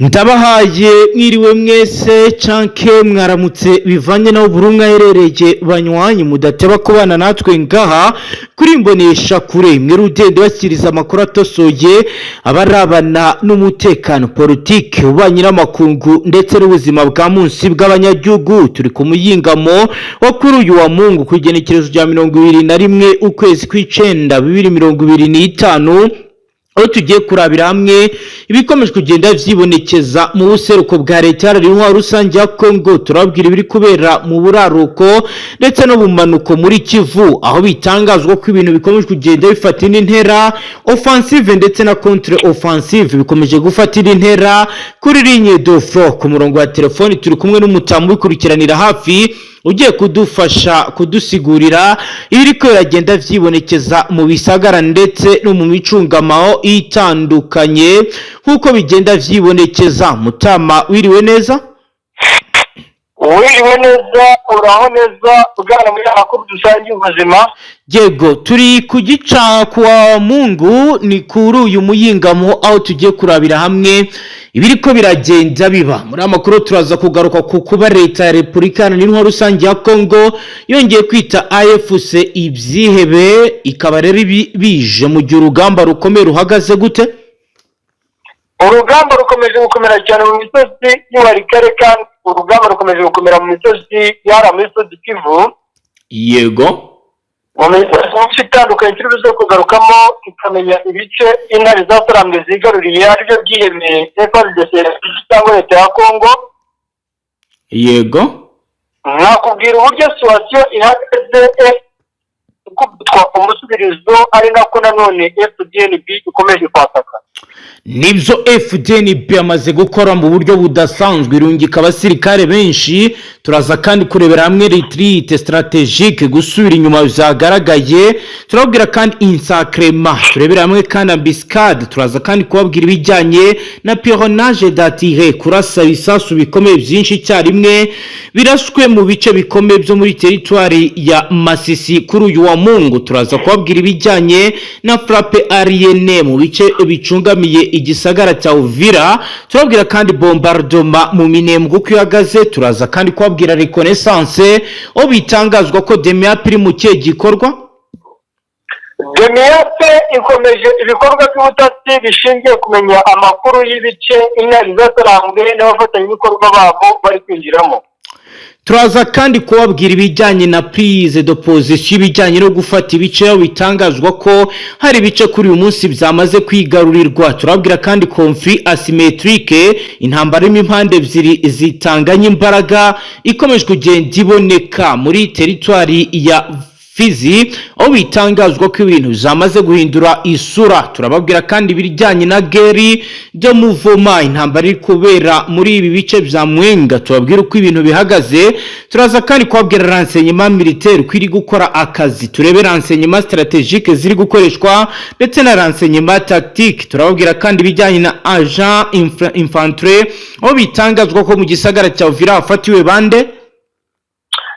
Ndabahaye mwiriwe mwese canke mwaramutse, bivanye naho buri umwe aherereye. Banywanyi mudateba kubana natwe ngaha kuri Imbonesha Kure, mwe rugendo bashyikiriza amakuru atosoye abarabana n'umutekano, politike, ububanyi n'amakungu ndetse n'ubuzima bwa munsi bw'abanyagihugu. Turi ku muyingamo wo kuri uyu wa Mungu, ku igenekerezo rya 21 ukwezi kw'icenda 2025, aho tugiye kurabira hamwe ibikomeje kugenda vyibonekeza mu buseruko bwa Leta Iharanira Intwaro Rusange ya Kongo. Turababwira ibiri kubera mu buraruko ndetse no mu manuko muri Kivu, aho bitangazwa ko ibintu bikomeje kugenda bifata indi ntera. Offensive ndetse na contre offensive bikomeje gufata indi ntera kuri ligne de front. Ku murongo wa telefoni turi kumwe n'umutamu ubikurikiranira hafi, ugiye kudufasha kudusigurira ibiriko biragenda vyibonekeza mu bisagara ndetse no mu micungamaho itandukanye nk'uko bigenda vyibonekeza. Mutama, wiriwe neza? Wiriwe neza, uraho neza, bwana muri amakuru dusangiye ubuzima. Yego, turi ku gica kuwa Mungu, ni kuri uyu muyingamo, aho tugiye kurabira hamwe ibiriko biragenda biba muri aya makuru. Turaza kugaruka ku kuba Leta ya Repubulika Iharanira Intwaro Rusange ya Kongo yongeye kwita AFC ibyihebe, ikaba rero ibi bije mu gihe urugamba rukomeye ruhagaze gute? Urugamba rukomeje gukomera cyane mu misozi y'Uwarikare, kandi urugamba rukomeje gukomera mu misozi yari muri Sud Kivu, mu misozi myinshi itandukanye turi buze kugarukamo, tukamenya ibice intare zasarambwe zigaruriye, aribyo byihebeye FARDC cyangwa Leta ya Kongo. Nakubwira uburyo situation ihagaze, ikubitwa umusubirizo, ari nako nanone FDNB ikomeje kwataka. Nibyo, FDNB yamaze gukora mu buryo budasanzwe, irungika abasirikare benshi. Turaza kandi kurebera hamwe retrait stratégique, gusubira inyuma byagaragaye. Turababwira kandi encerclement, turebera hamwe kandi embuscade. Turaza kandi kubabwira ibijyanye na pilonnage d'artillerie, kurasa ibisasu bikomeye byinshi icyarimwe biraswe mu bice bikomeye byo muri teritwari ya Masisi kuri uyu wa Mungu. Turaza kubabwira ibijyanye na frappe aérienne mu bice bicungamiye igisagara cya Uvira. Turababwira kandi bombardement mu Minembwe uko ihagaze. Turaza kandi kubabwira reconnaissance, aho bitangazwa ko DEMIAP iri mu kihe gikorwa. DEMIAP ikomeje ibikorwa by'ubutasi bishingiye kumenya amakuru y'ibice intare zasarambwe n'abafatanyabikorwa babo bari kwinjiramo. Turaza kandi kubabwira ibijyanye na prise de position, ibijyanye no gufata ibice, aho bitangazwa ko hari ibice kuri uyu munsi byamaze kwigarurirwa. Turababwira kandi conflit asymétrique, intambara irimo impande ebyiri zitanganya imbaraga, ikomeje kugenda iboneka muri teritwari ya Fizi, aho bitangazwa ko ibintu byamaze guhindura isura. Turababwira kandi ibijyanye na guerre de mouvement, intambara iri kubera muri ibi bice bya Mwenga, tubabwira uko ibintu bihagaze. Turaza kandi kubabwira renseignement militaire uko iri gukora akazi, turebe renseignement stratégique ziri gukoreshwa ndetse na renseignement tactique. Turababwira kandi ibijyanye na agent infiltré, aho bitangazwa ko mu gisagara cya Uvira hafatiwe bande?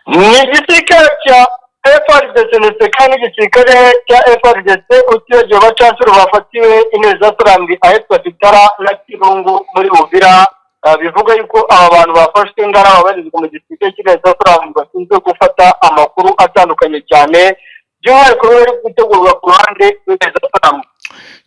Ni igisirikare cya FARDC ndetse kandi n'igisirikare cya FARDC, utibagiwe abacancuro bafatiwe intare zasarambwe ahitwa Kitara na Kirungu muri Uvira. Bivuga yuko aba bantu bafashwe ngara babarizwa mu gisirikare cy'intare zasarambwe, bashinzwe gufata amakuru atandukanye cyane, by'umwihariko bari gutegurwa ku ruhande rw'intare zasarambwe.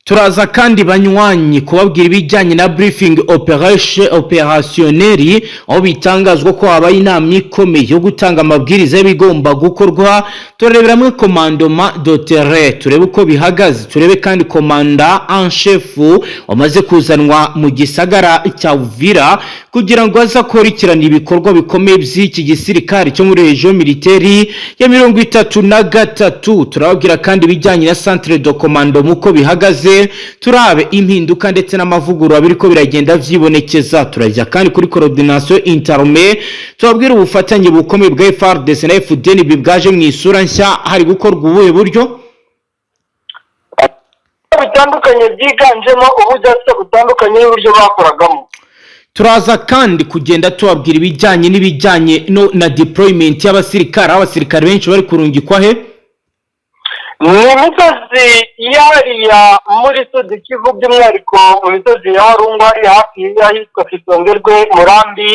Turaza kandi, banywanyi, kubabwira ibijyanye na briefing opérationnel, aho bitangazwa ko habaye inama ikomeye yo gutanga amabwiriza y'ibigomba gukorwa. Turarebera hamwe commandement de terrain, turebe uko bihagaze, turebe kandi commandant en chef wamaze kuzanwa mu gisagara cya Uvira kugira ngo aze akurikirane ibikorwa bikomeye by'iki gisirikare cyo muri région militaire ya 33. Turababwira kandi ibijyanye na centre de commandement uko bihagaze, turabe impinduka ndetse n'amavugurura biriko biragenda vyibonekeza. Turajya kandi kuri coordination interarmes, tubabwira ubufatanye bukomeye bwa FARDC na FDNB bwaje mu isura nshya. Hari gukorwa ubuhe buryo? Bitandukanye byiganjemo ubudasa butandukanye n'uburyo bakoragamo. Turaza kandi kugenda tubabwira ibijyanye n'ibijyanye no na deployment y'abasirikare, aho abasirikare benshi bari kurungikwa he. Ni imisozi yariya muri Sud Kivu, by'umwihariko mu misozi ya Warungu, hari hafi y'ahitwa Kisongerwe, Murambi,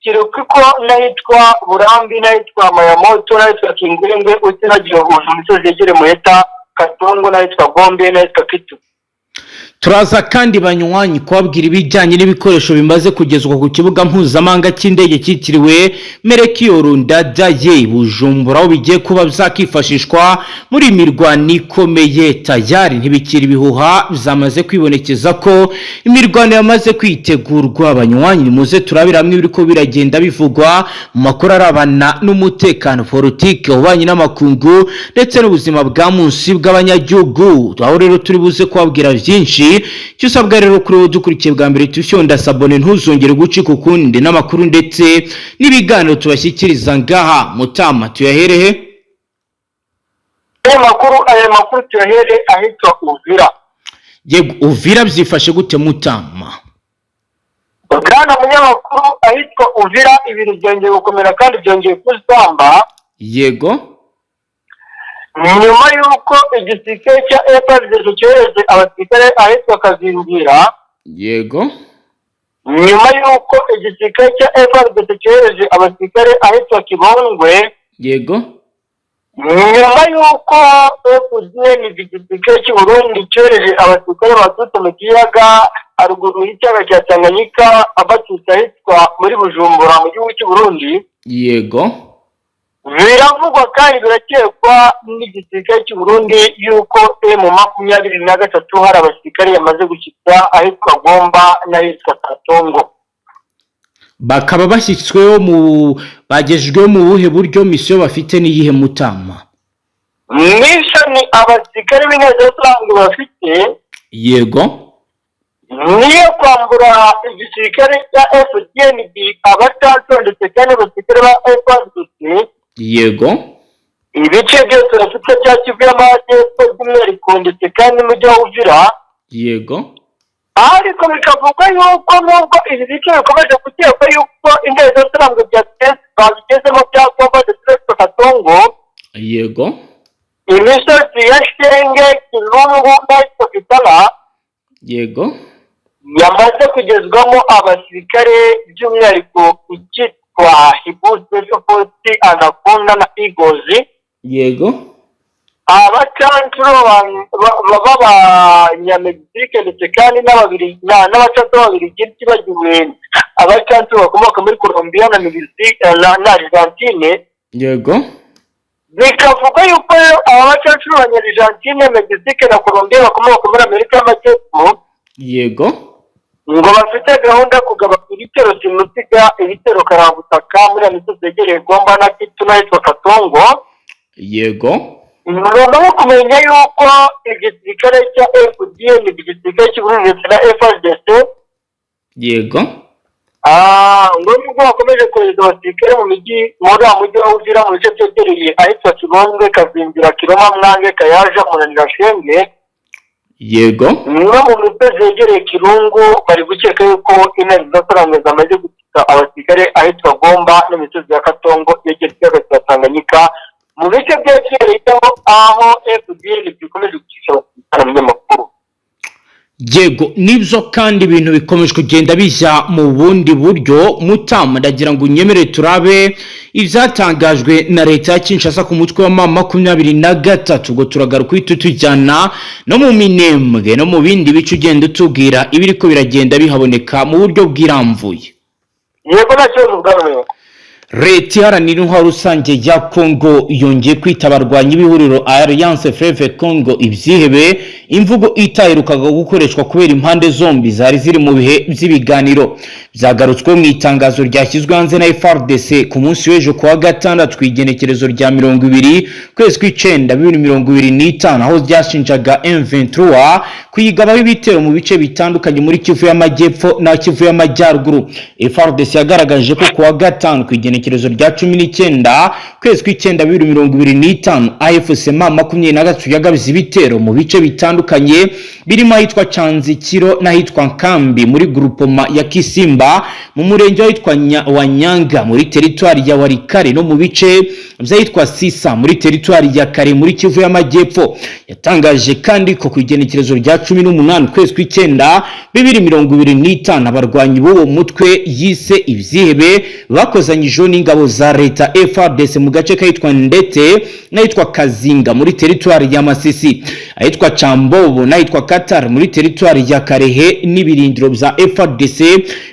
Kirukiko n'ahitwa Burambi n'ahitwa Mayamoto n'ahitwa Kingwengwe, utiragiye mu misozi yegereye Muheta, Katongo n'ahitwa Gombe n'ahitwa Kitu. Turaza kandi, banywanyi, kubabwira ibijyanye n'ibikoresho bimaze kugezwa ku kibuga mpuzamahanga cy'indege cyitiriwe Melchior Ndadaye Bujumbura, aho bigiye kuba byakifashishwa muri iyi mirwano ikomeye. Tayari ntibikiri ibihuha, byamaze kwibonekeza ko imirwano yamaze kwitegurwa. Banywanyi, muze turabira hamwe ibiriko biragenda bivugwa mu makuru arabana n'umutekano, politike, ububanyi n'amakungu ndetse n'ubuzima bwa munsi bw'abanyagihugu, aho rero turi buze kubabwira byinshi. Icyo usabwa rero kuri wowe dukurikiye bwa mbere, tufyonda s'abonner, ntuzongere gucika ukundi n'amakuru ndetse n'ibiganiro tubashyikiriza ngaha. Mutama, tuyaherehe? Aya makuru tuyahere ahitwa Uvira. Yego, Uvira byifashe gute, Mutama? Bwana munyamakuru, ahitwa Uvira ibintu byongeye gukomera kandi byongeye kuzamba nyuma y'uko igisirikare cya FARDC cyohereje abasirikare ahitwa Kazingira, nyuma y'uko igisirikare cya FARDC cyohereje abasirikare ahitwa Kibongwe, nyuma y'uko FDN, igisirikare cy'u Burundi, cyohereje abasirikare baturutse mu kiyaga haruguru y'ikiyaga cya Tanganyika, abaturutse ahitwa muri Bujumbura mu gihugu cy'u Burundi. Biravugwa kandi birakekwa n'igisirikare cy'u Burundi yuko M23 hari abasirikare yamaze gushyitsa ahitwa Gomba n'ahitwa Katongo. Bakaba bashyitsweho mu bagejejweho mu buhe buryo? Mission bafite n'iyihe, Mutama? Mission abasirikare b'inteko bafite niyo kwambura igisirikare cya FDNB abacanshuro ndetse kandi abasirikare ba FARDC ibice byose bafite bya Kivu y'Amajyepfo, by'umwihariko ndetse kandi n'umujyi wa Uvira. Ariko bikavugwa yuko nubwo ibi bice bikomeje gukekwa yuko inteko z'isiramu bazigezemo bya Gomba ndetse na Katongo, imisozi ya Shenge, Kirungu n'ahitwa Kitara yamaze kugezwamo abasirikare, by'umwihariko icyitwa Hiboux Special Force, Anaconda na Eagles, abacancuro b'Abanyamegizike ndetse kandi n'abacancuro babiri, bagiwe abacancuro bakomoka muri Colombia na Mexique na Argentine. Bikavuga yuko aba bacancuro b'Abanyargentine, Mexique na Colombia bakomoka muri Amerika y'Amajyepfo ngo bafite gahunda yo kugaba ibitero simusiga, ibitero karabutaka muri iyo misozi yegereye Gomba na Kitu n'ahitwa Katongo. Ngomba no kumenya yuko igisirikare cya FDN, igisirikare cy'u Burundi ndetse na FARDC, ngo nubwo bakomeje kohereza abasirikare mu mijyi, muri wa mujyi wa Uvira, mu bice byegereye ahitwa Kibongwe, Kazingira, Kiroma, Mwange, Kayaja, Munanira, Shenge no mu misozi yegereye Kirungu, bari gukeka yuko intare zidasobanutse zamaze gutsika abasirikare ahitwa Gomba n'imisozi ya Katongo yegereye ikiyaga cya Tanganyika, mu bice byegereyeho aho FDL bikomeje gucisha abasirikare mu binyamakuru. Yego, nibyo, kandi ibintu bikomeje kugenda bijya mu bundi buryo. Mutama, ndagira ngo unyemere turabe ibyatangajwe na leta ya Kinshasa ku mutwe wa M23. Ubwo turagaruka uhita tujyana no mu Minembwe no mu bindi bice, ugenda utubwira ibiriko biragenda bihaboneka mu buryo bwirambuye. Yego, nta kibazo, bwana. Leta Iharanira Intwaro Rusange ya Kongo yongeye kwita abarwanyi b'ihuriro Alliance Fleuve Congo ibyihebe, imvugo itaherukaga gukoreshwa kubera impande zombi zari ziri mu bihe by'ibiganiro. Byagarutswe mu itangazo ryashyizwe hanze na FARDC ku munsi w'ejo kuwa gatandatu, ku igenekerezo rya 20 kwezi kw'icenda 2025, aho ryashinjaga M23 kuyigabaho ibitero mu bice bitandukanye muri Kivu y'Amajyepfo na Kivu y'Amajyaruguru. FARDC yagaragaje ko kuwa gatanu ku igenekerezo igenekerezo rya 19 kwezi kw'icyenda 2025, AFC M23 yagabize ibitero mu bice bitandukanye birimo ahitwa Canzikiro n'ahitwa Nkambi muri groupement ya Kisimba, mu murenge w'ahitwa wa Nyanga muri teritwari ya Walikale, no mu bice by'ahitwa Sisa muri teritwari ya Kare muri Kivu y'Amajyepfo. Yatangaje kandi ko ku igenekerezo rya 18 kwezi kw'icyenda 2025, abarwanyi b'uwo mutwe yise ibyihebe bakozanyijeho n'ingabo za leta FARDC mu gace kahitwa Ndete n'ahitwa Kazinga muri teritwari ya Masisi, ahitwa Cambobo n'ahitwa Qatar muri teritwari ya Karehe, n'ibirindiro bya FARDC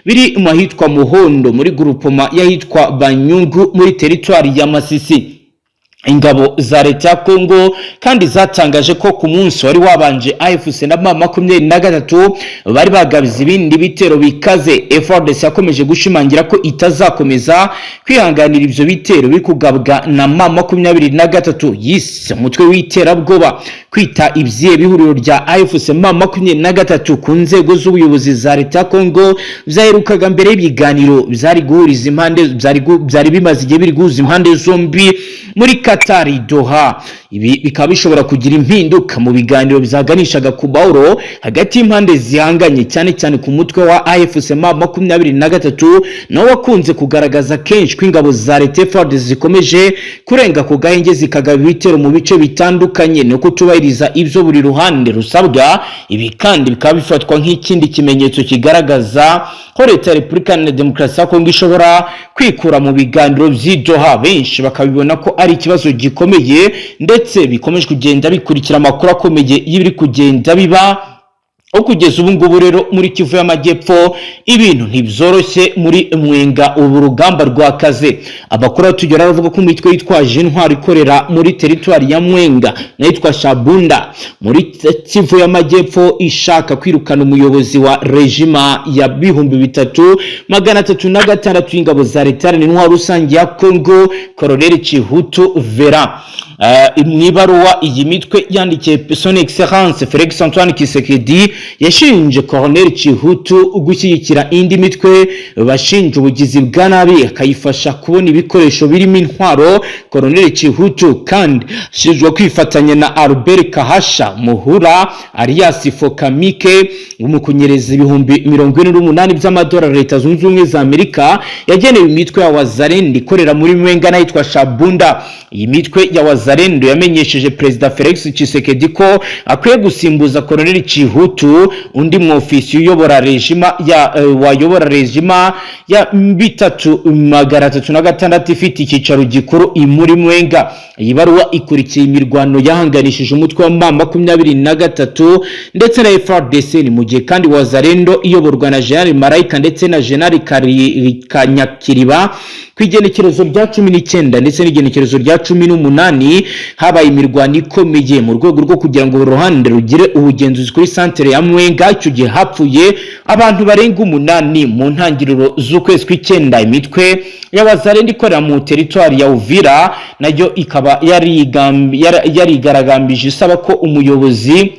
biri mu ahitwa Muhondo muri groupement y'ahitwa Banyungu muri teritwari ya Masisi. Ingabo za leta ya Kongo kandi zatangaje ko ku munsi wari wabanje, AFC na M23 bari bagabize ibindi bitero bikaze. FARDC yakomeje gushimangira ko itazakomeza kwihanganira ivyo bitero biri kugabwa na M23 yise umutwe w'iterabwoba. Kwita ivyihebe ihuriro rya AFC M23 ku nzego z'ubuyobozi za leta ya Kongo vyaherukaga mbere y'ibiganiro vyari guhuriza impande vyari bimaze igihe biri guhuza impande zombi muri Qatar, Doha. Ibi bikaba bishobora kugira impinduka mu biganiro bizaganishaga ku mahoro hagati y'impande zihanganye, cyane cyane ku mutwe wa AFC M23, nawo wakunze kugaragaza kenshi ko ingabo za leta FARDC zikomeje kurenga ku gahenge, zikagaba ibitero mu bice bitandukanye no kutubahiriza ibyo buri ruhande rusabwa. Ibi kandi bikaba bifatwa nk'ikindi kimenyetso kigaragaza ko leta ya Repubulika Iharanira Demokarasi ya Kongo ishobora kwikura mu biganiro by'i Doha. Benshi bakabibona ko ari ikibazo gikomeye, ndetse bikomeje kugenda bikurikira amakuru akomeye y'ibiri kugenda biba. Aho kugeza ubu ngubu rero, muri Kivu y'Amajyepfo ibintu ntibyoroshye. Muri Mwenga ubu rugamba rwakaze. Amakuru atugera aravuga ko imitwe yitwaje intwaro ikorera muri teritwari ya Mwenga n'ayitwa Shabunda muri Kivu y'Amajyepfo ishaka kwirukana umuyobozi wa régiment ya 3306 y'ingabo za leta intwaro rusange ya Congo, Colonel Chihutu Vera. Mu ibaruwa iyi mitwe yandikiye Son Excellence Felix Antoine Tshisekedi, yashinje Colonel Chihutu gushyigikira indi mitwe bashinja ubugizi bwa nabi, akayifasha kubona ibikoresho birimo intwaro. Colonel Chihutu kandi ashinjwa kwifatanya na Albert Kahasha Muhura alias Fokamike mu kunyereza 48,000 by'amadolari Leta Zunze Ubumwe za Amerika yagenewe imitwe ya Wazalendo ikorera muri Mwenga n'ahitwa Shabunda. Iyi mitwe ya Wazalendo yamenyesheje Perezida Felix Tshisekedi ko akwiye gusimbuza Colonel Chihutu undi mwofisi uyobora régiment ya wayobora régiment ya 3306 ifite icyicaro gikuru muri Mwenga. Iyi baruwa ikurikiye imirwano yahanganishije umutwe wa M23 ndetse na FARDC. Ni mu gihe kandi Wazalendo iyoborwa na General Marayika ndetse na General Kanyakiriba, ku igenekerezo rya 19 ndetse n'igenekerezo rya 18 habaye imirwano ikomeye mu rwego rwo kugira ngo buri ruhande rugire ubugenzuzi kuri santere ya Mwenga. Icyo gihe hapfuye abantu barenga umunani. Mu ntangiriro z'ukwezi kw'icyenda, imitwe y'Abazalendo ikorera mu teritwari ya Uvira nayo ikaba yarigaragambije, isaba ko umuyobozi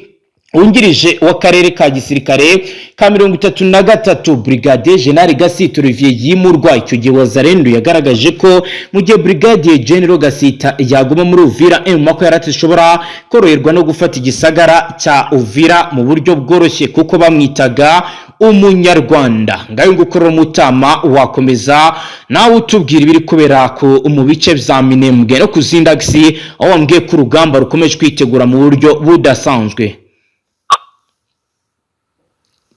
wungirije w'akarere ka gisirikare ka 33, Brigadier General Gasita Olivier, yimurwa. Icyo gihe Wazalendo yagaragaje ko mu gihe Brigadier General Gasita yaguma muri Uvira, M23 ishobora koroherwa no gufata igisagara cya Uvira mu buryo bworoshye, kuko bamwitaga Umunyarwanda. Ngayo nguko rero, Mutama, wakomeza nawe utubwira ibiri kubera mu bice bya Minembwe no ku zindi axes, aho wambwiye ko urugamba rukomeje kwitegura mu buryo budasanzwe.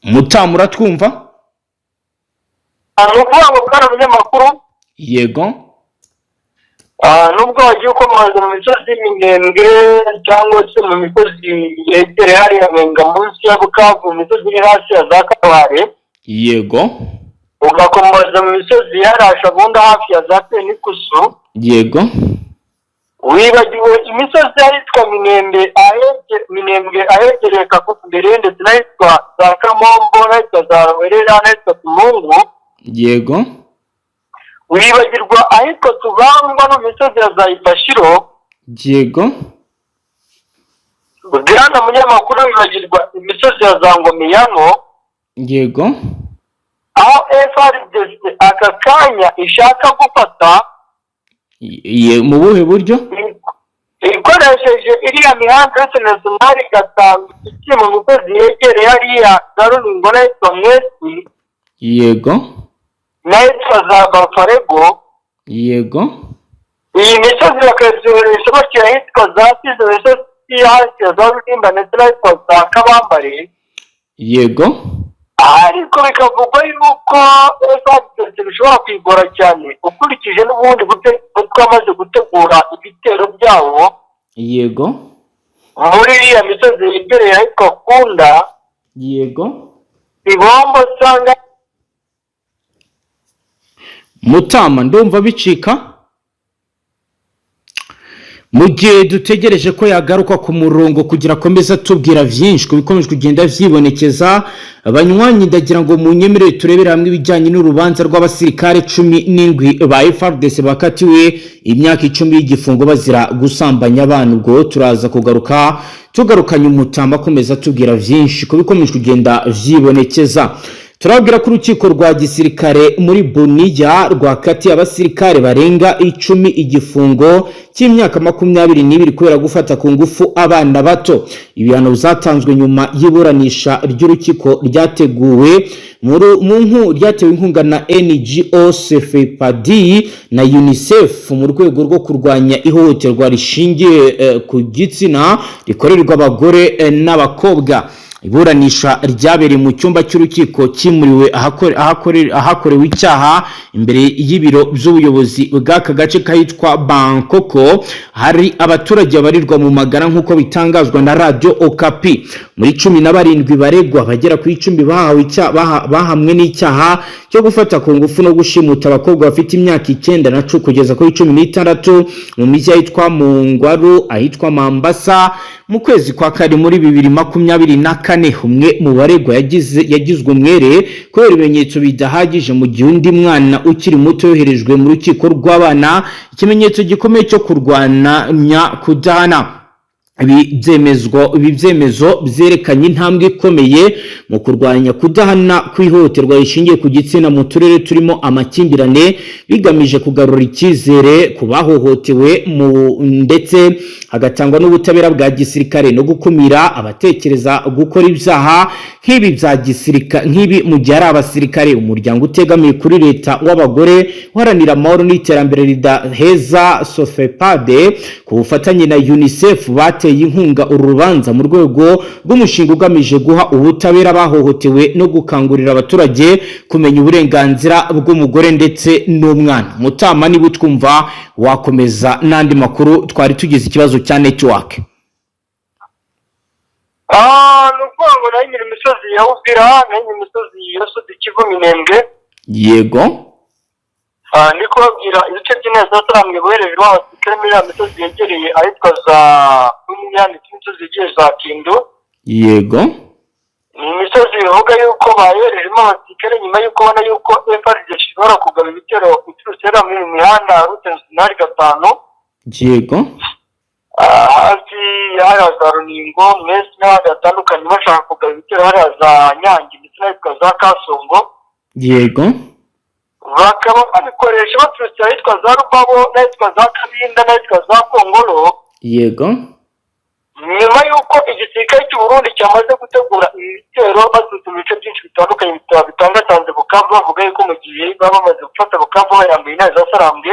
Mutama, uratwumva? Ni ukuvuga ngo, bwana munyamakuru, Yego. Nubwo wagiye ukomoza mu misozi y'Iminembwe cyangwa se mu misozi yegereye hariya Mwenga munsi ya Bukavu, mu misozi iri hasi ya za Kabare, ugakomoza mu misozi ya Shabunda hafi ya za Penikusu, wibagiwe imisozi y'ahitwa Minembwe, Minembwe ahegereye Kakumbere, ndetse n'ahitwa za Kamombo, n'ahitwa za Ruwerera, n'ahitwa Tumungu. Wibagirwa ahitwa Tubangwa no mu misozi ya za Ifashiro. Bwana munyamakuru, wibagirwa imisozi ya za Ngomiyano. Aho FARDC aka kanya ishaka gufata Mu buhe buryo? Ikoresheje iriya mihanda yose nationale 5 ikiye mu misozi yegereye hariya za Runingo n'ahitwa Mwesi n'ahitwa za Bafarego. Iyi misozi bakayisubirisha bashyira ahitwa za Sizo, imisozi hasi ya za Rurimba ndetse n'ahitwa za Kabambare. Ariko bikavugwa yuko FARDC bishobora kwigora cyane ukurikije n'ubundi buryo bwamaze gutegura ibitero byabo muri iriya misozi yegereye ahitwa Kunda, Ibombo usanga. Mutama, ndumva bicika. Mu gihe dutegereje ko yagaruka ku murongo kugira akomeze atubwira byinshi ku bikomeje kugenda vyibonekeza, banywanyi, ndagira ngo munyemerere turebere hamwe ibijyanye n'urubanza rw'abasirikare 17 ba FARDC bakatiwe imyaka 10 y'igifungo bazira gusambanya abana. Ubwo turaza kugaruka tugarukanye umutamba akomeza atubwira byinshi ku bikomeje kugenda vyibonekeza. Turabwira ko urukiko rwa gisirikare muri Buniya rwakatiye abasirikare barenga 10 igifungo cy'imyaka 22 kubera gufata ku ngufu abana bato. Ibihano byatanzwe nyuma y'iburanisha ry'urukiko ryateguwe mu nku ryatewe inkunga na NGO CFPD na UNICEF mu rwego rwo kurwanya ihohoterwa rishingiye ku gitsina rikorerwa abagore n'abakobwa. Iburanisha ryabereye mu cyumba cy'urukiko cyimuriwe ahakorewe icyaha imbere y'ibiro by'ubuyobozi bw'aka gace kahitwa Bangkok. Hari abaturage babarirwa mu magana, nk'uko bitangazwa na Radio Okapi. Muri 17 baregwa, bagera kuri 10 bahawe bahamwe n'icyaha cyo gufata ku ngufu no gushimuta abakobwa bafite imyaka 9 na kugeza kuri 16 mu mijyi ahitwa Mungwaru, ahitwa Mambasa, mu kwezi kwa kane muri 2024. Umwe mu baregwa yagizwe umwere kubera ibimenyetso bidahagije, mu gihe undi mwana ukiri muto yoherejwe mu rukiko rw'abana, ikimenyetso gikomeye cyo kurwanya kudahana. Ibi byemezo byerekanye intambwe ikomeye mu kurwanya kudahana kw'ihohoterwa rishingiye ku gitsina mu turere turimo amakimbirane, bigamije kugarura icyizere ku bahohotewe mu ndetse hagatangwa n'ubutabera bwa gisirikare no gukumira abatekereza gukora ibyaha nk'ibi bya gisirikare nk'ibi mu gihe ari abasirikare. Umuryango utegamiye kuri leta w'abagore uharanira amahoro n'iterambere ridaheza, Sofepade, ku bufatanye na UNICEF bateye inkunga uru rubanza mu rwego rw'umushinga ugamije guha ubutabera abahohotewe no gukangurira abaturage kumenya uburenganzira bw'umugore ndetse n'umwana. Mutama, niba utwumva, wakomeza n'andi makuru, twari tugize ikibazo cya network. Ni ukuvuga ngo nayo nyiri imisozi ya Uvira, nayo nyiri imisozi ya Sud Kivu, Minembwe. Ndi kubabwira ibice by'inteko zatarambwe boherejweho abasirikare muri iriya misozi yegereye ahitwa za Bunya ndetse n'imisozi yegereye za Kindu. Ni imisozi bivuga yuko bayoherejemo abasirikare nyuma y'uko ubona yuko FARDC ishobora kugaba ibitero iturutse hariya muri iyi mihanda route nationale 5, hafi hariya za Runingo, Mwesi n'ahandi hatandukanye, bashaka kugaba ibitero hariya za Nyange ndetse n'ahitwa za Kasongo. Bakaba babikoresha baturutse ahitwa za Rubabo n'ahitwa za Kabinda n'ahitwa za Kongoro, nyuma y'uko igisirikare cy'u Burundi cyamaze gutegura ibi bitero baturutse mu bice byinshi bitandukanye bitangatanze Bukavu, bavuga yuko mu gihe baba bamaze gufata Bukavu bayambaye intare za Sarambwe,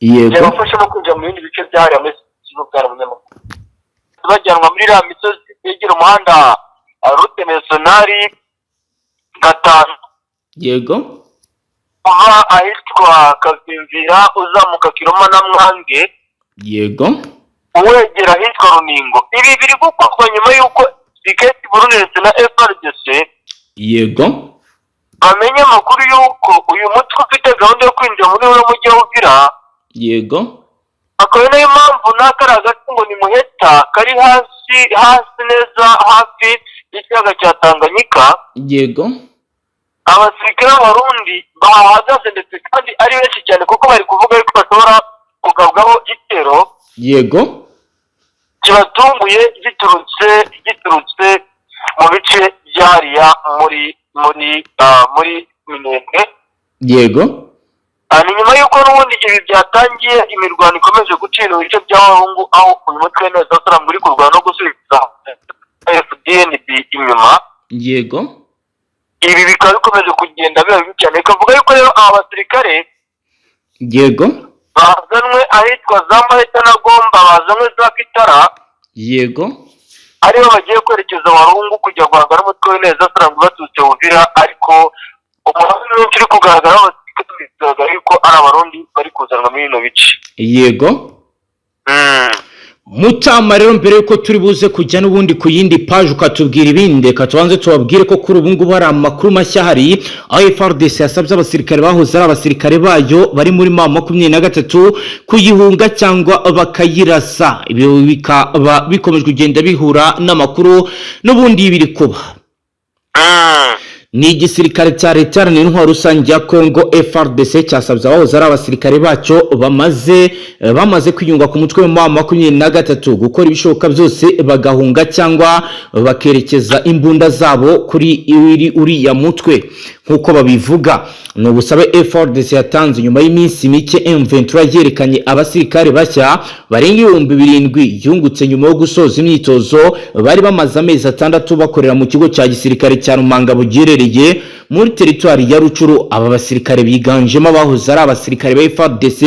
byabafasha no kwinjira mu bindi bice byahariwe muri Kivu. Bwana munyamakuru, bajyanwa muri iriya misozi yegera umuhanda route nationale 5, uva ahitwa Kavimvira uzamuka Kiroma na Mwange, wegera ahitwa Runingo. Ibi biri gukorwa nyuma y'uko Siketi Burundi ndetse na FARDC bamenye amakuru y'uko uyu mutwe ufite gahunda yo kwinjira muri uno mujyi wa Uvira. Akaba ari nayo mpamvu n'akari agace ngo ni Muheta kari hasi hasi neza hafi y'ikiyaga cya Tanganyika, abasirikare b'Abarundi bahahagaze ndetse kandi ari benshi cyane, kuko bari kuvuga yuko bashobora kugabwaho igitero kibatunguye giturutse mu bice byariya muri muri Minembwe. Ni nyuma y'uko n'ubundi ibi byatangiye, imirwano ikomeje gucira mu bice bya Walungu, aho uyu mutwe w'Intare za Sarambwe uri kurwana no gusubiza FDNB inyuma. Ibi bikaba bikomeje kugenda biba bibi cyane, bikavuga yuko rero aba basirikare bazanwe ahitwa za Maheta na Gomba, bazanwe za Kitara, aribo bagiye kwerekeza Walungu kujya guhangana n'umutwe w'Intare za Sarambwe baturutse Uvira. Ariko umuhanda mwinshi uri kugaragara w'abasirikare, bigaragara yuko ari Abarundi bari kuzanwa muri bino bice. Mutama, rero mbere yuko turi buze kujya n'ubundi ku yindi paji ukatubwira ibindi, reka tubanze tubabwire ko kuri ubu ngubu hari amakuru mashya ahari, aho FARDC yasabye abasirikare bahoze ari abasirikare bayo bari muri M23 kuyihunga cyangwa bakayirasa. Ibi bikaba bikomeje kugenda bihura n'amakuru n'ubundi biri kuba. Ni igisirikare cya Leta Iharanira Intwaro Rusange ya Congo, FARDC, cyasabye abahoze ari abasirikare bacyo bamaze kwiyunga ku mutwe wa 23 gukora ibishoboka byose bagahunga cyangwa bakerekeza imbunda zabo kuri uriya mutwe nk'uko babivuga. Ni ubusabe FARDC yatanze nyuma y'iminsi mike M23 yerekanye abasirikare bashya barenga 7000 yungutse nyuma yo gusoza imyitozo bari bamaze amezi 6 bakorera mu kigo cya gisirikare cya Rumangabo giherereye muri teritwari ya Rutshuru. Aba basirikare biganjemo abahoze ari abasirikare ba FARDC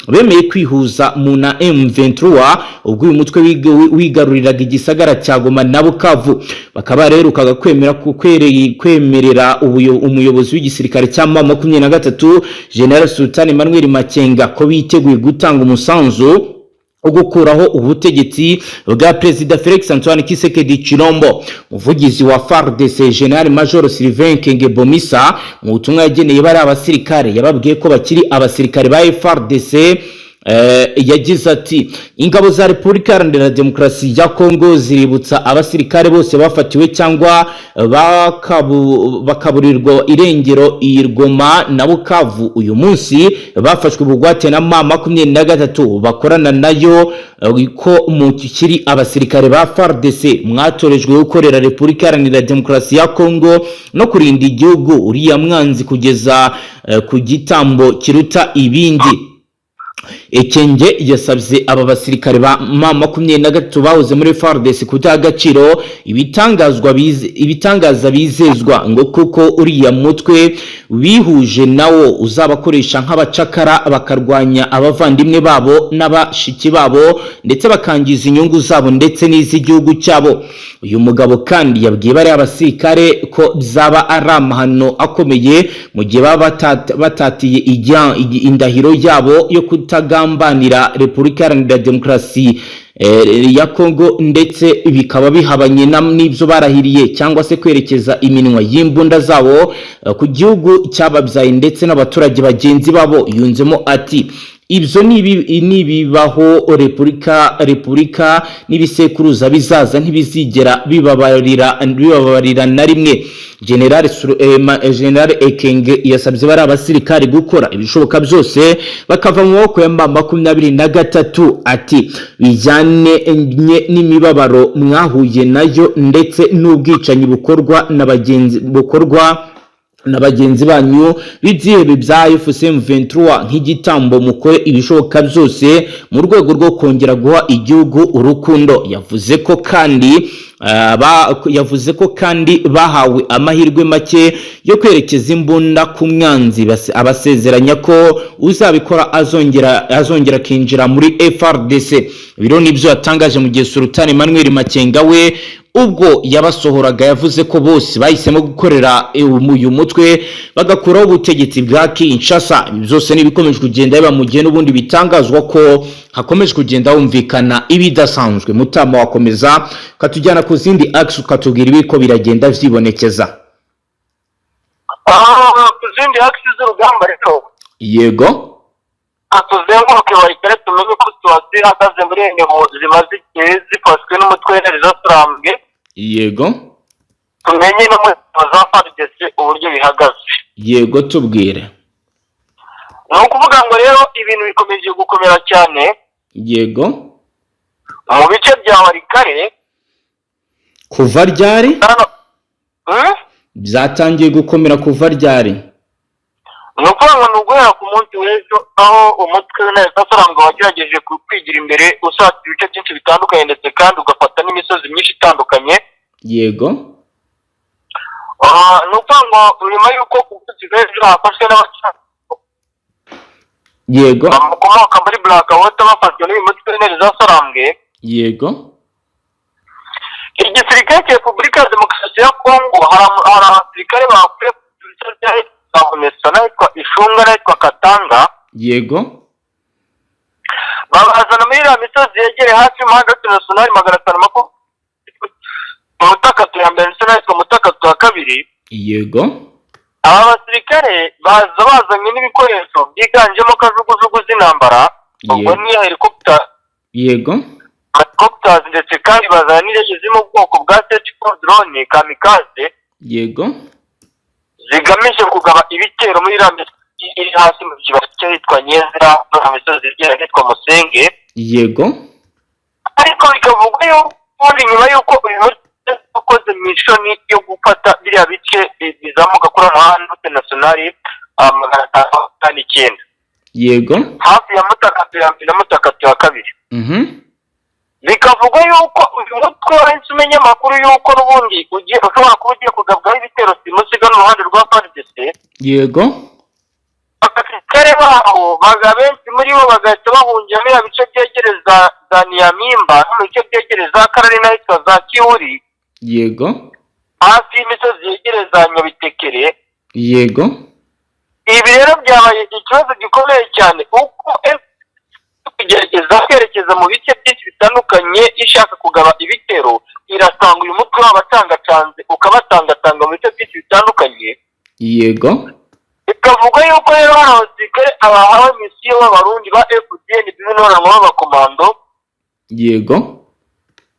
bemeye kwihuza mu na M23 ubwo uyu mutwe wigaruriraga igisagara cya Goma na Bukavu. Bakaba baherukaga kwemera kwemerera umuyobozi w'igisirikare cya M23, General Sultan Emmanuel Makenga, ko biteguye gutanga umusanzu wo gukuraho ubutegetsi bwa Perezida Felix Antoine Tshisekedi Tshilombo. Umuvugizi wa FARDC, General Major Sylvain Ekenge Bomisa, mu butumwa yageneye bari abasirikare, yababwiye ko bakiri abasirikare ba FARDC. Yagize ati: "Ingabo za Repubulika Iharanira Demokarasi ya Kongo ziributsa abasirikare bose bafatiwe cyangwa bakaburirwa irengero i Goma na Bukavu uyu munsi bafashwe bugwate na M23 bakorana nayo ko mukiri abasirikare ba FARDC mwatorejwe gukorera Repubulika Iharanira Demokarasi ya Kongo no kurinda igihugu uriya mwanzi kugeza ku gitambo kiruta ibindi." Ekenge yasabye aba basirikare ba M23 bahoze muri FARDC kudaha agaciro ibitangaza bizezwa, ngo kuko uriya mutwe bihuje nawo uzabakoresha nk'abacakara, bakarwanya abavandimwe babo n'abashiki babo, ndetse bakangiza inyungu zabo ndetse n'iz'igihugu cyabo. Uyu mugabo kandi yabwiye bariya basirikare ko byaba ari amahano akomeye mu gihe baba batatiye indahiro yabo yo kutagambanira Repubulika Iharanira Demokarasi ya Kongo, ndetse bikaba bihabanye n'ibyo barahiriye, cyangwa se kwerekeza iminwa y'imbunda zabo ku gihugu cyababyaye ndetse n'abaturage bagenzi babo. Yunzemo ati: "Ibyo nibibaho, repubulika n'ibisekuruza bizaza ntibizigera bibabarira na rimwe." General Ekenge yasabye bari abasirikari gukora ibishoboka byose bakava mu maboko ya M23. Ati: "Bijyane n'imibabaro mwahuye nayo ndetse n'ubwicanyi bukorwa na bagenzi banyu b'ibyihebe bya AFC M23 nk'igitambo, mukore ibishoboka byose mu rwego rwo kongera guha igihugu urukundo." Yavuze ko kandi bahawe amahirwe make yo kwerekeza imbunda ku mwanzi, abasezeranya ko uzabikora azongera akinjira muri FARDC. Biro nibyo yatangaje mu gihe Sultan Emmanuel Makenga we ubwo yabasohoraga yavuze ko bose bahisemo gukorera uyu mutwe bagakuraho ubutegetsi bwa Kinshasa. Ibi byose n'ibikomeje kugenda biba mu gihe n'ubundi bitangazwa ko hakomeje kugenda humvikana ibidasanzwe. Mutama, wakomeza ukatujyana ku zindi axe, ukatubwira ibiko biragenda vyibonekeza. Ku zindi axe z'urugamba rero, tuzenguruke bayikare, tumenye uko situation ihagaze muri ingabo zimaze igihe zifashwe n'umutwe w'Intare za Sarambwe, tumenye no muri za FARDC uburyo bihagaze. Yego, tubwire. Ni ukuvuga ngo rero ibintu bikomeje gukomera cyane mu bice bya Walikale. Kuva ryari? Hano? Hmm? Byatangiye gukomera kuva ryari? Ni ukuvuga ngo ni uguhera ku munsi w'ejo, aho umutwe w'Intare za Sarambwe wagerageje kwigira imbere, usatira ibice byinshi bitandukanye, ndetse kandi ugafata n'imisozi myinshi itandukanye. Ni ukuvuga ngo nyuma y'uko ku munsi w'ejo hafashwe n'abacamanza bakomoka muri Black Water, bafashwe n'uyu mutwe w'Intare za Sarambwe, igisirikare cya Repubulika ya Demokarasi ya Kongo, hari abasirikare bakuye ku bice by'ahitwa Mumesa n'ahitwa Ishunga n'ahitwa Katanga, babazana muri iriya misozi yegereye hafi y'umuhanda w'international 520, Mutakatu ya mbere ndetse n'ahitwa Mutakatu ya kabiri. Aba basirikare baza bazanye n'ibikoresho byiganjemo kajugujugu z'intambara, ubwo ni helicopter, helicopters, ndetse kandi bazana n'indege ziri mu bwoko bwa Search drone kamikaze, zigamije kugaba ibitero muri iriya misozi iri hasi mu kibaya cy'ahitwa Nyezera no mu misozi igera ahitwa Musenge. Ariko bikavugwa yuko ubundi nyuma y'uko uyu mutwe ukoze mission yo gufata biriya bice bizamuka kuri umuhanda national 559, hafi ya Mutakatu ya mbere na Mutakatu ya kabiri, bikavugwa yuko uyu mutwe wahise umenya amakuru y'uko n'ubundi ugiye, ushobora kuba ugiye kugabwaho ibitero simusiga n'uruhande rwa FARDC. Abasirikare baho baga benshi muri bo bagahita bahungira muri biriya bice byegereza za Niyamimba no mu bice byegereza Karari n'ahitwa za Kiwuri, hafi y'imisozi yegereza Nyabitekere. Ibi rero byabaye ikibazo gikomeye cyane, uko kugerageza kwerekeza mu bice byinshi bitandukanye ishaka kugaba ibitero, irasanga uyu mutwe wabatangacanze, ukabatangatanga mu bice byinshi bitandukanye. Bikavuga yuko rero hari abasirikare abahawe mission b'Abarundi ba FDN b'intoranwa b'abakomando,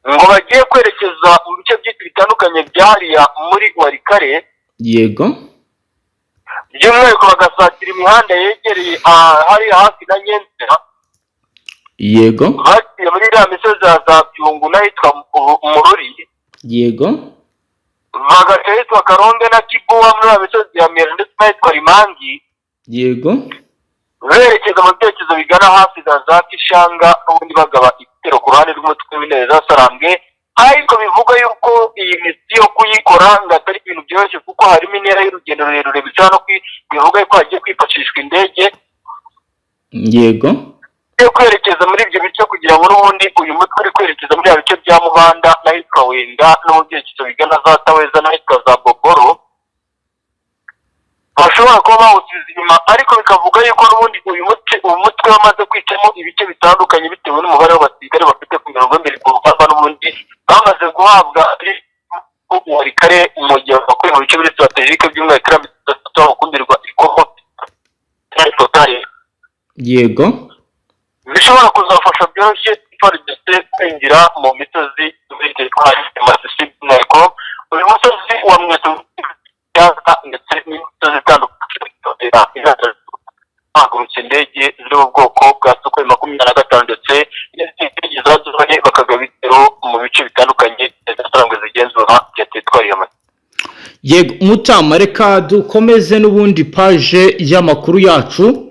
ngo bagiye kwerekeza mu bice byinshi bitandukanye byahariya muri Warikare, by'umwihariko bagasatira imihanda yegereye hariya hafi na Nyenzera, baciye muri iriya misozi ya za Byungu n'ahitwa Mururi, bagaca ahitwa Karonge na Kibuwa muri iriya misozi ya Mera ndetse n'ahitwa Rimangi, berekeza mu byerekezo bigana hafi za Kishanga, n'ubundi bagaba ibitero ku ruhande rw'umutwe w'Intare za Sarambwe. Ariko bivuga yuko iyi mission kuyikora ngo atari ibintu byoroshye, kuko harimo intera y'urugendo rurerure, bishobora no bivuga yuko hagiye kwifashishwa indege yo kwerekeza muri ibyo bice, kugira ngo n'ubundi uyu mutwe uri kwerekeza muri bya bice bya Mubanda n'ahitwa Wenga no mu byerekezo bigana za Taweza n'ahitwa za Boboro, bashobora kuba bawusubiza inyuma. Ariko bikavuga yuko n'ubundi uyu mutwe wamaze kwicamo ibice bitandukanye, bitewe n'umubare w'abasirikare bafite ku mirongo y'imbere ku rugamba, n'ubundi bamaze guhabwa Warikare mu gihe bakuye mu bice biri stratégique, by'umwihariko iriya misozi bakumirwa ikorwa. Bishobora kuzafasha byoroshye FARDC kwinjira mu misozi muri teritwari ya Masisi, by'umwihariko uyu musozi wa Mweso ndetse n'imisozi itandukanye. Hagurutse indege ziri mu bwoko bwa Sukhoi 25 ndetse n'izindi za drone, bakagaba ibitero mu bice bitandukanye zisanzwe zigenzura bya teritwari ya Masisi. Yego mutama, reka dukomeze n'ubundi page y'amakuru yacu,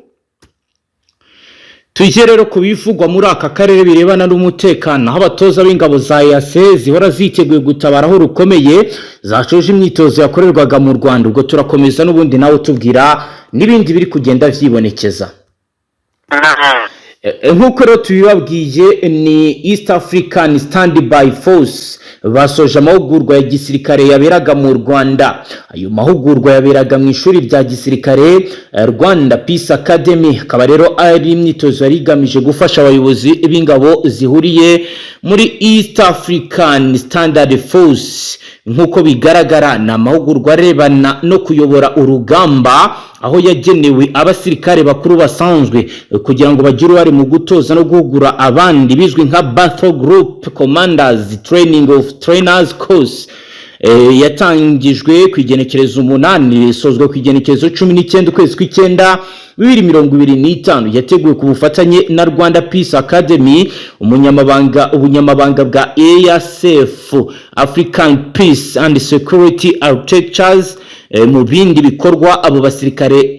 tujye rero ku bivugwa muri aka karere birebana n'umutekano, aho abatoza b'ingabo za EAC zihora ziteguye gutabara aho rukomeye zashoje imyitozo yakorerwaga mu Rwanda. Ubwo turakomeza n'ubundi nawe tubwira n'ibindi biri kugenda vyibonekeza. Nk'uko rero tubibabwiye, ni East African Standby Force basoje amahugurwa ya gisirikare yaberaga mu Rwanda. Ayo mahugurwa yaberaga mu ishuri rya gisirikare Rwanda Peace Academy, akaba rero ari imyitozo yari igamije gufasha abayobozi b'ingabo zihuriye muri East African Standard Force. Nk'uko bigaragara, ni amahugurwa arebana no kuyobora urugamba, aho yagenewe abasirikare bakuru basanzwe kugira ngo bagire uruhare mu gutoza no guhugura abandi, bizwi nka Battle Group Commanders Training of Trainers Course. Yatangijwe ku igenekerezo 8, isozwa ku igenekerezo 19 ukwezi kw'icyenda 2025. Yateguwe ku bufatanye na Rwanda Peace Academy, ubunyamabanga bwa EASF, African Peace and Security Architectures. Mu bindi bikorwa abo basirikare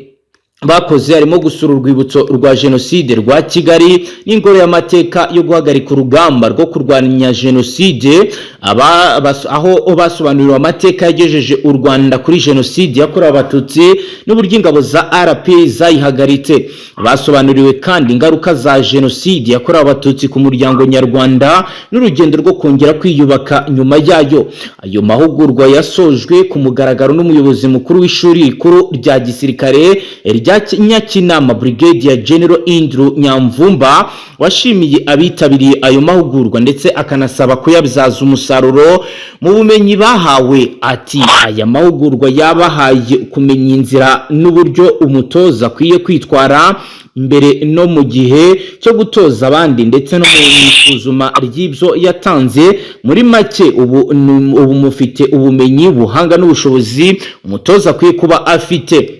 bakoze harimo gusura urwibutso rwa Jenoside rwa Kigali n'ingoro y'amateka yo guhagarika urugamba rwo kurwanya jenoside, aho basobanuriwe amateka yagejeje u Rwanda kuri Jenoside yakorewe Abatutsi n'uburyo ingabo za RPA zayihagaritse. Basobanuriwe kandi ingaruka za Jenoside yakorewe Abatutsi ku muryango nyarwanda n'urugendo rwo kongera kwiyubaka nyuma yayo. Ayo mahugurwa yasojwe ku mugaragaro n'umuyobozi mukuru w'ishuri rikuru rya gisirikare rya Nyakinama, Brigadier General Andrew Nyamvumba, washimiye abitabiriye ayo mahugurwa ndetse akanasaba kuyabyaza umusaruro mu bumenyi bahawe. Ati: "Aya mahugurwa yabahaye kumenya inzira n'uburyo umutoza akwiye kwitwara mbere no mu gihe cyo gutoza abandi, ndetse no mu isuzuma ry'ibyo yatanze. Muri make, ubu mufite ubumenyi, ubuhanga n'ubushobozi umutoza akwiye kuba afite."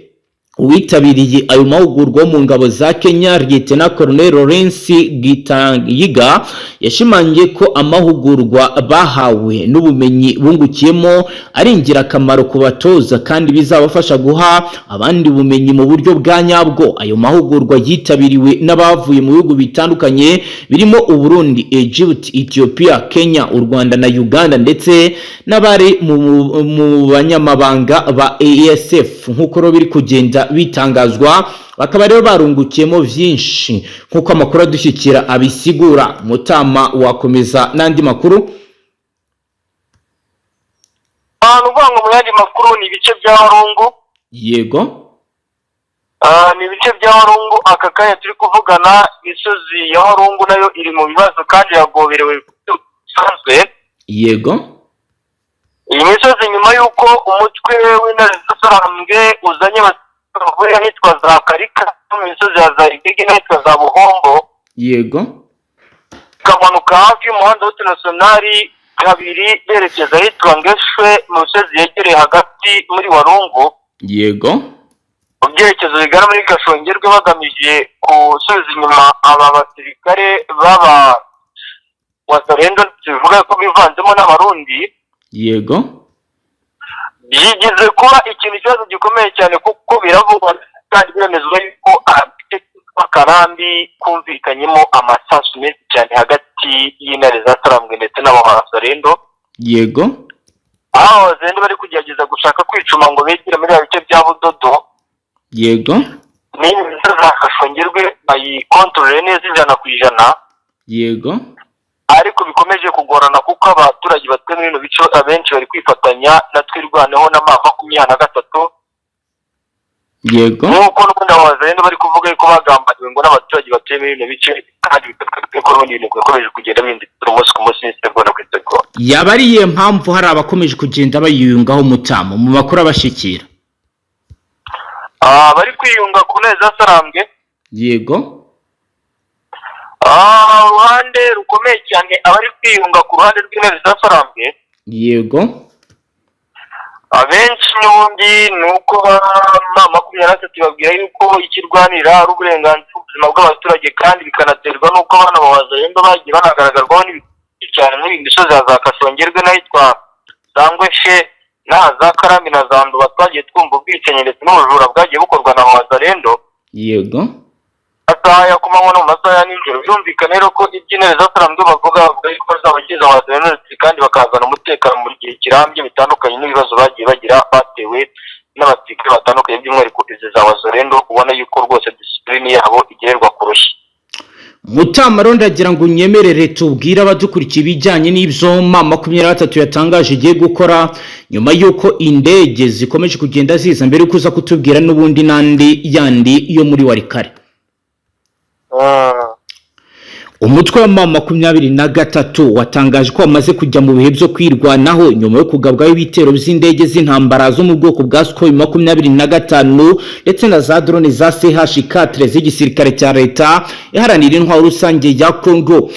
Uwitabiriye ayo mahugurwa wo mu ngabo za Kenya, Lieutenant Colonel Lawrence Gitayiga, yashimangiye ko amahugurwa bahawe n'ubumenyi bungukiyemo ari ingirakamaro ku batoza kandi bizabafasha guha abandi ubumenyi mu buryo bwa nyabwo. Ayo mahugurwa yitabiriwe n'abavuye mu bihugu bitandukanye birimo Uburundi, Egypt, Ethiopia, Kenya, u Rwanda na Uganda, ndetse n'abari mu banyamabanga ba ASF, nk'uko rero biri kugenda bitangazwa. Bakaba rero barungukiyemo byinshi nk'uko amakuru adushyikira abisigura. Mutama, wakomeza n'andi makuru? Ahantu uvuga ngo mu yandi makuru ni ibice bya Warungu. Ni ibice bya Warungu. Aka kanya turi kuvugana, imisozi ya Warungu nayo iri mu bibazo kandi yagoberewe bisanzwe. Iyi misozi, nyuma y'uko umutwe w'Intare z'Isarambwe uzanye bavuye ahitwa za Karika no mu misozi ya za Igege n'ahitwa za Buhombo, ikamanuka hafi y'umuhanda wa nationale 2 berekeza ahitwa Ngeshwe, mu misozi yegereye hagati muri Warungu, mu byerekezo bigana muri Gashongerwe, bagamije gusubiza inyuma aba basirikare b'aba Wazalendo, bivuga ko bivanzemo n'Abarundi. Byigeze kuba ikintu, ikibazo gikomeye cyane, kuko biravugwa kandi biremezwa yuko agace kitwa Karambi kumvikanyemo amasasu menshi cyane hagati y'Intare za Sarambwe ndetse n'Abawazalendo, aho Abawazalendo bari kugerageza gushaka kwicuma ngo begere muri bice bya Budodo n'iyi misozi ya Gashongerwe bayikontorore neza 100%. Ariko bikomeje kugorana kuko abaturage batuye muri bino bice abenshi bari kwifatanya na Twirwaneho na M23, nk'uko n'ubundi abo Bazalendo bari kuvuga yuko bagambaniwe ngo n'abaturage batuye muri bino bice, kandi ko n'ubundi ibintu bikomeje kugenda bihindura umunsi ku munsi n'isegonda ku isegonda. Yaba ari iyihe mpamvu hari abakomeje kugenda bayiyungaho, Mutamu, mu makuru abashyikira? Bari kwiyunga ku Ntare za Sarambwe? Yego. Uruhande rukomeye cyane, abari kwiyunga ku ruhande rw'Intare za Sarambwe, abenshi n'ubundi ni uko M23 babwira yuko ikirwanira ari uburenganzira, ubuzima bw'abaturage, kandi bikanaterwa n'uko bano Bawazalendo bagiye banagaragarwaho n'ibintu cyane muri iyi misozi ya za Kasongerwe n'ahitwa za Ngweshe n'aha za Karambi na za Nduba. Twagiye twumva ubwicanyi ndetse n'ubujura bwagiye bukorwa na Bawazalendo masaha ya kumanywa no mu masaha ya nijoro. Birumvikana rero ko iby'Intare za Sarambwe bavuga yuko bazabagiza Abawazalendo kandi bakazana umutekano mu gihe kirambye, bitandukanye n'ibibazo bagiye bagira batewe n'abasirikare batandukanye, by'umwihariko izi za Wazalendo, ubona yuko rwose disipurine yabo igererwa ku rushyi. Mutama, rero ndagira ngo unyemerere tubwire abadukurikiye ibijyanye n'ibyo M23 yatangaje igiye gukora nyuma y'uko indege zikomeje kugenda ziza, mbere y'uko uza kutubwira n'ubundi n'andi yandi yo muri Warikare. Umutwe wa M23 watangaje ko wamaze kujya mu bihe byo kwirwanaho nyuma yo kugabwaho ibitero by'indege z'intambara zo mu bwoko bwa Sukhoi 25 ndetse na za drone za CH4 z'igisirikare cya leta iharanira intwaro rusange ya Congo.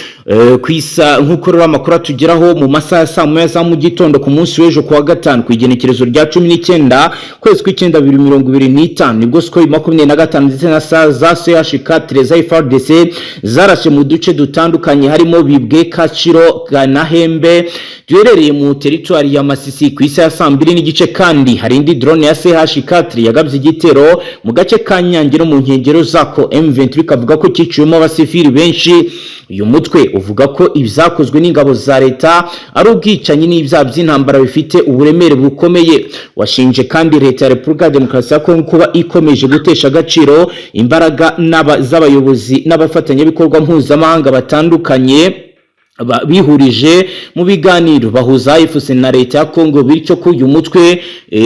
Kwisa nk'uko rero amakuru atugeraho, mu masaha ya saa 1 za mu gitondo ku munsi w'ejo kuwa gatanu, ku igenekerezo rya 19 kwezi kw'icyenda 2025, nibwo Sukhoi 25 ndetse na za CH4 za FARDC zarashe mu duce dutandukanye harimo Bibwe, Kaciro na Hembe duherereye mu teritwari ya Masisi ku isaha ya saa 2:30. Kandi hari indi drone ya CH4 yagabye igitero mu gace ka Nyange no mu nkengero zako. M23 ikavuga ko cyiciwemo abasivili benshi. Uyu mutwe uvuga ko ibyakozwe n'ingabo za leta ari ubwicanyi n'ibyaha by'intambara bifite uburemere bukomeye. Washinje kandi leta ya Repubulika ya Demokarasi ya Kongo kuba ikomeje gutesha agaciro imbaraga z'abayobozi n'abafatanyabikorwa mpuzamahanga batandukanye bihurije mu biganiro bahuza AFC na leta ya Congo, bityo ko uyu mutwe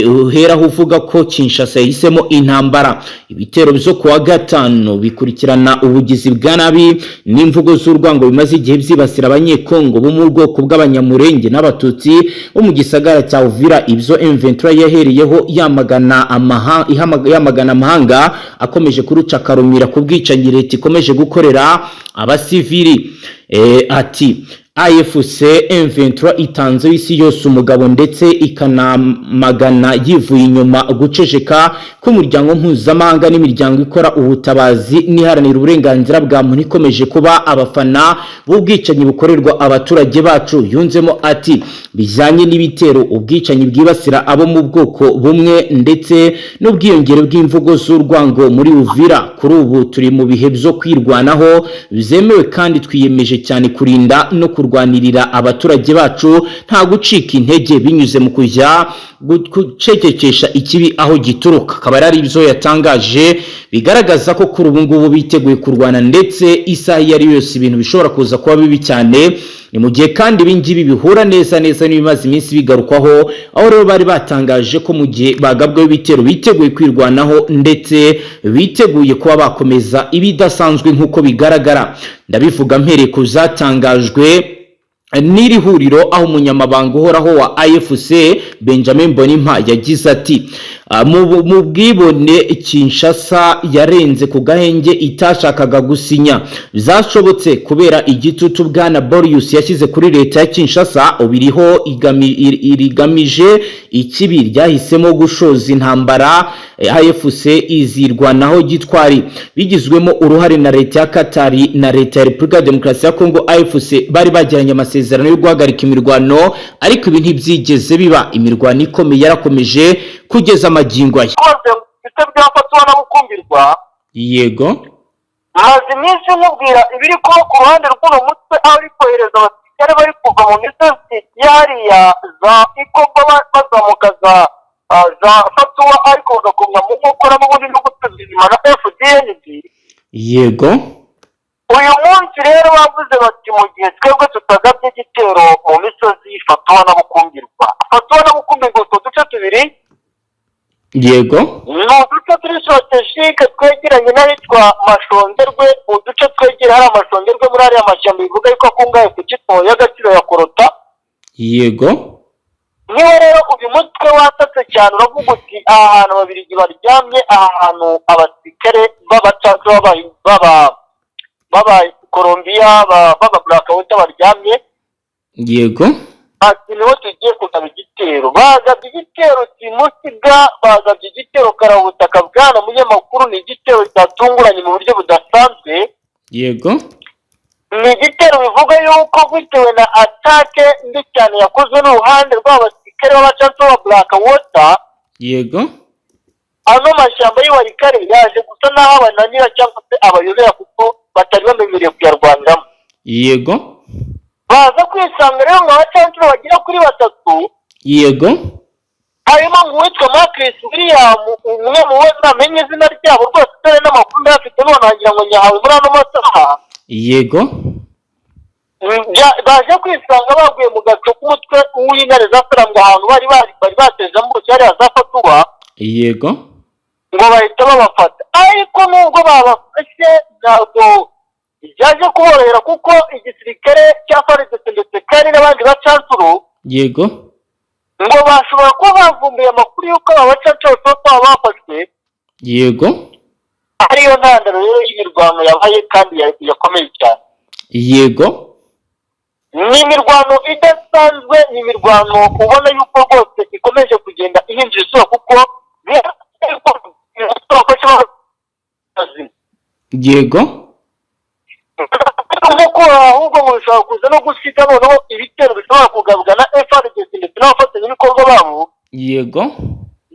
uheraho uvuga ko Kinshasa yahisemo intambara. Ibitero byo kuwa gatanu bikurikirana ubugizi bwa nabi n'imvugo z'urwango bimaze igihe byibasira Abanyekongo bo mu bwoko bw'Abanyamurenge n'Abatutsi bo mu gisagara cya Uvira, ibyo M23 yahereyeho yamagana amahanga akomeje kuruca akarumira ku bwicanyi leta ikomeje gukorera abasivili. Ati AFC M23 itanze isi yose umugabo ndetse ikanamagana yivuye inyuma guceceka k'umuryango mpuzamahanga n'imiryango ikora ubutabazi n'iharanira uburenganzira bwa muntu ikomeje kuba abafana b'ubwicanyi bukorerwa abaturage bacu. Yunzemo ati: "Bijyanye n'ibitero, ubwicanyi bwibasira abo mu bwoko bumwe ndetse n'ubwiyongere bw'imvugo z'urwango muri Uvira, kuri ubu turi mu bihe byo kwirwanaho byemewe kandi twiyemeje cyane kurinda no kurwanirira abaturage bacu nta gucika intege, binyuze mu kujya gucecekesha ikibi aho gituruka." Akaba ari ibyo yatangaje bigaragaza ko kuri ubu ngubu biteguye kurwana, ndetse isaha iyo ari yo yose ibintu bishobora kuza kuba bibi cyane. Ni mu gihe kandi ibi ngibi bihura neza neza n'ibimaze iminsi bigarukwaho, aho rero bari batangaje ko mu gihe bagabweho ibitero biteguye kwirwanaho, ndetse biteguye kuba bakomeza ibidasanzwe nk'uko bigaragara. Ndabivuga mpereye ku zatangajwe n'iri huriro, aho umunyamabanga uhoraho wa AFC Benjamin Mbonimpa yagize ati: "Mu bwibone Kinshasa yarenze ku gahenge itashakaga gusinya. Byashobotse kubera igitutu bwana Borius yashyize kuri leta ya Kinshasa. Ubu iriho irigamije ikibi ryahisemo gushoza intambara. AFC izirwanaho gitwari bigizwemo uruhare na leta ya Katari na leta ya Repubulika ya Demokarasi ya Kongo. AFC bari bagiranye amasezerano yo guhagarika imirwano, ariko ibi ntibyigeze biba. Imirwano ikomeye yarakomeje kugeza amagingo aya." Rwose bite byafatwa no gukumbirwa. Maze iminsi nkubwira ibiri kuba ku ruhande rw'uno mutwe, aho uri kohereza abasirikare bari kuva mu misozi yariya za Ikoba bazamuka za Fatuwa, ariko bagakomwa mu nkokora n'ubundi no gusubizwa inyuma na FDNB. Uyu munsi rero bavuze bati: "Mu gihe twebwe tutagabye igitero mu misozi Fatuwa na Bukumbirwa." Fatuwa na Bukumbirwa, utwo duce tubiri ni uduce turi stratégique twegeranye n'ahitwa Mashongerwe, uduce twegereye hari Amashongerwe muri ariya mashyamba, bivuga yuko akungahaye ku gito y'agaciro ya korota. Niba rero uyu mutwe watatse cyane, uravuga uti: "Aha hantu Ababiligi baryamye, aha hantu abasirikare b'abacansi b'aba Colombiya b'aba Blackwater baryamye," ati: "Niho tugiye kugaba igitero." Bagabye igitero simusiga, bagabye igitero karabutaka. Bwana munyamakuru, ni igitero cyatunguranye mu buryo budasanzwe. Ni igitero bivuga yuko bitewe na attaque mbi cyane yakozwe n'uruhande rw'abasirikare b'abacansi b'aba Black Water, ano mashyamba y'iwarikare yaje gusa n'aho abananira cyangwa se abayobera, kuko batari bamenyereye kuyarwaniramo. Baza kwisanga rero ngo abacancuro bagera kuri batatu, harimo ngo uwitwa Marcus William, umwe mu bo namenye izina ryabo rwose, dore n'amakuru ndayafite none wagira ngo nyahawe muri ano masaha. Baje kwisanga baguye mu gaco k'umutwe w'intare zasarambwe, ahantu bari bateje ambushi hariya za Fatuwa, ngo bahita babafata. Ariko nubwo babafashe, ntabwo byaje. kuborohera, kuko igisirikare cya FARDC ndetse kandi n'abandi bacancuro ngo bashobora kuba bavumbuye amakuru y'uko aba bacancuro bashobora kuba bafashwe, ariyo ntandaro rero y'imirwano yabaye kandi yakomeye cyane. Ni imirwano idasanzwe, ni imirwano ubona yuko rwose ikomeje kugenda ihindura isura, kuko bafashe nk'uko ahubwo ngo bishobora kuza no gusiga noneho ibitero bishobora kugabwa na FARDC ndetse n'abafatanyabikorwa babo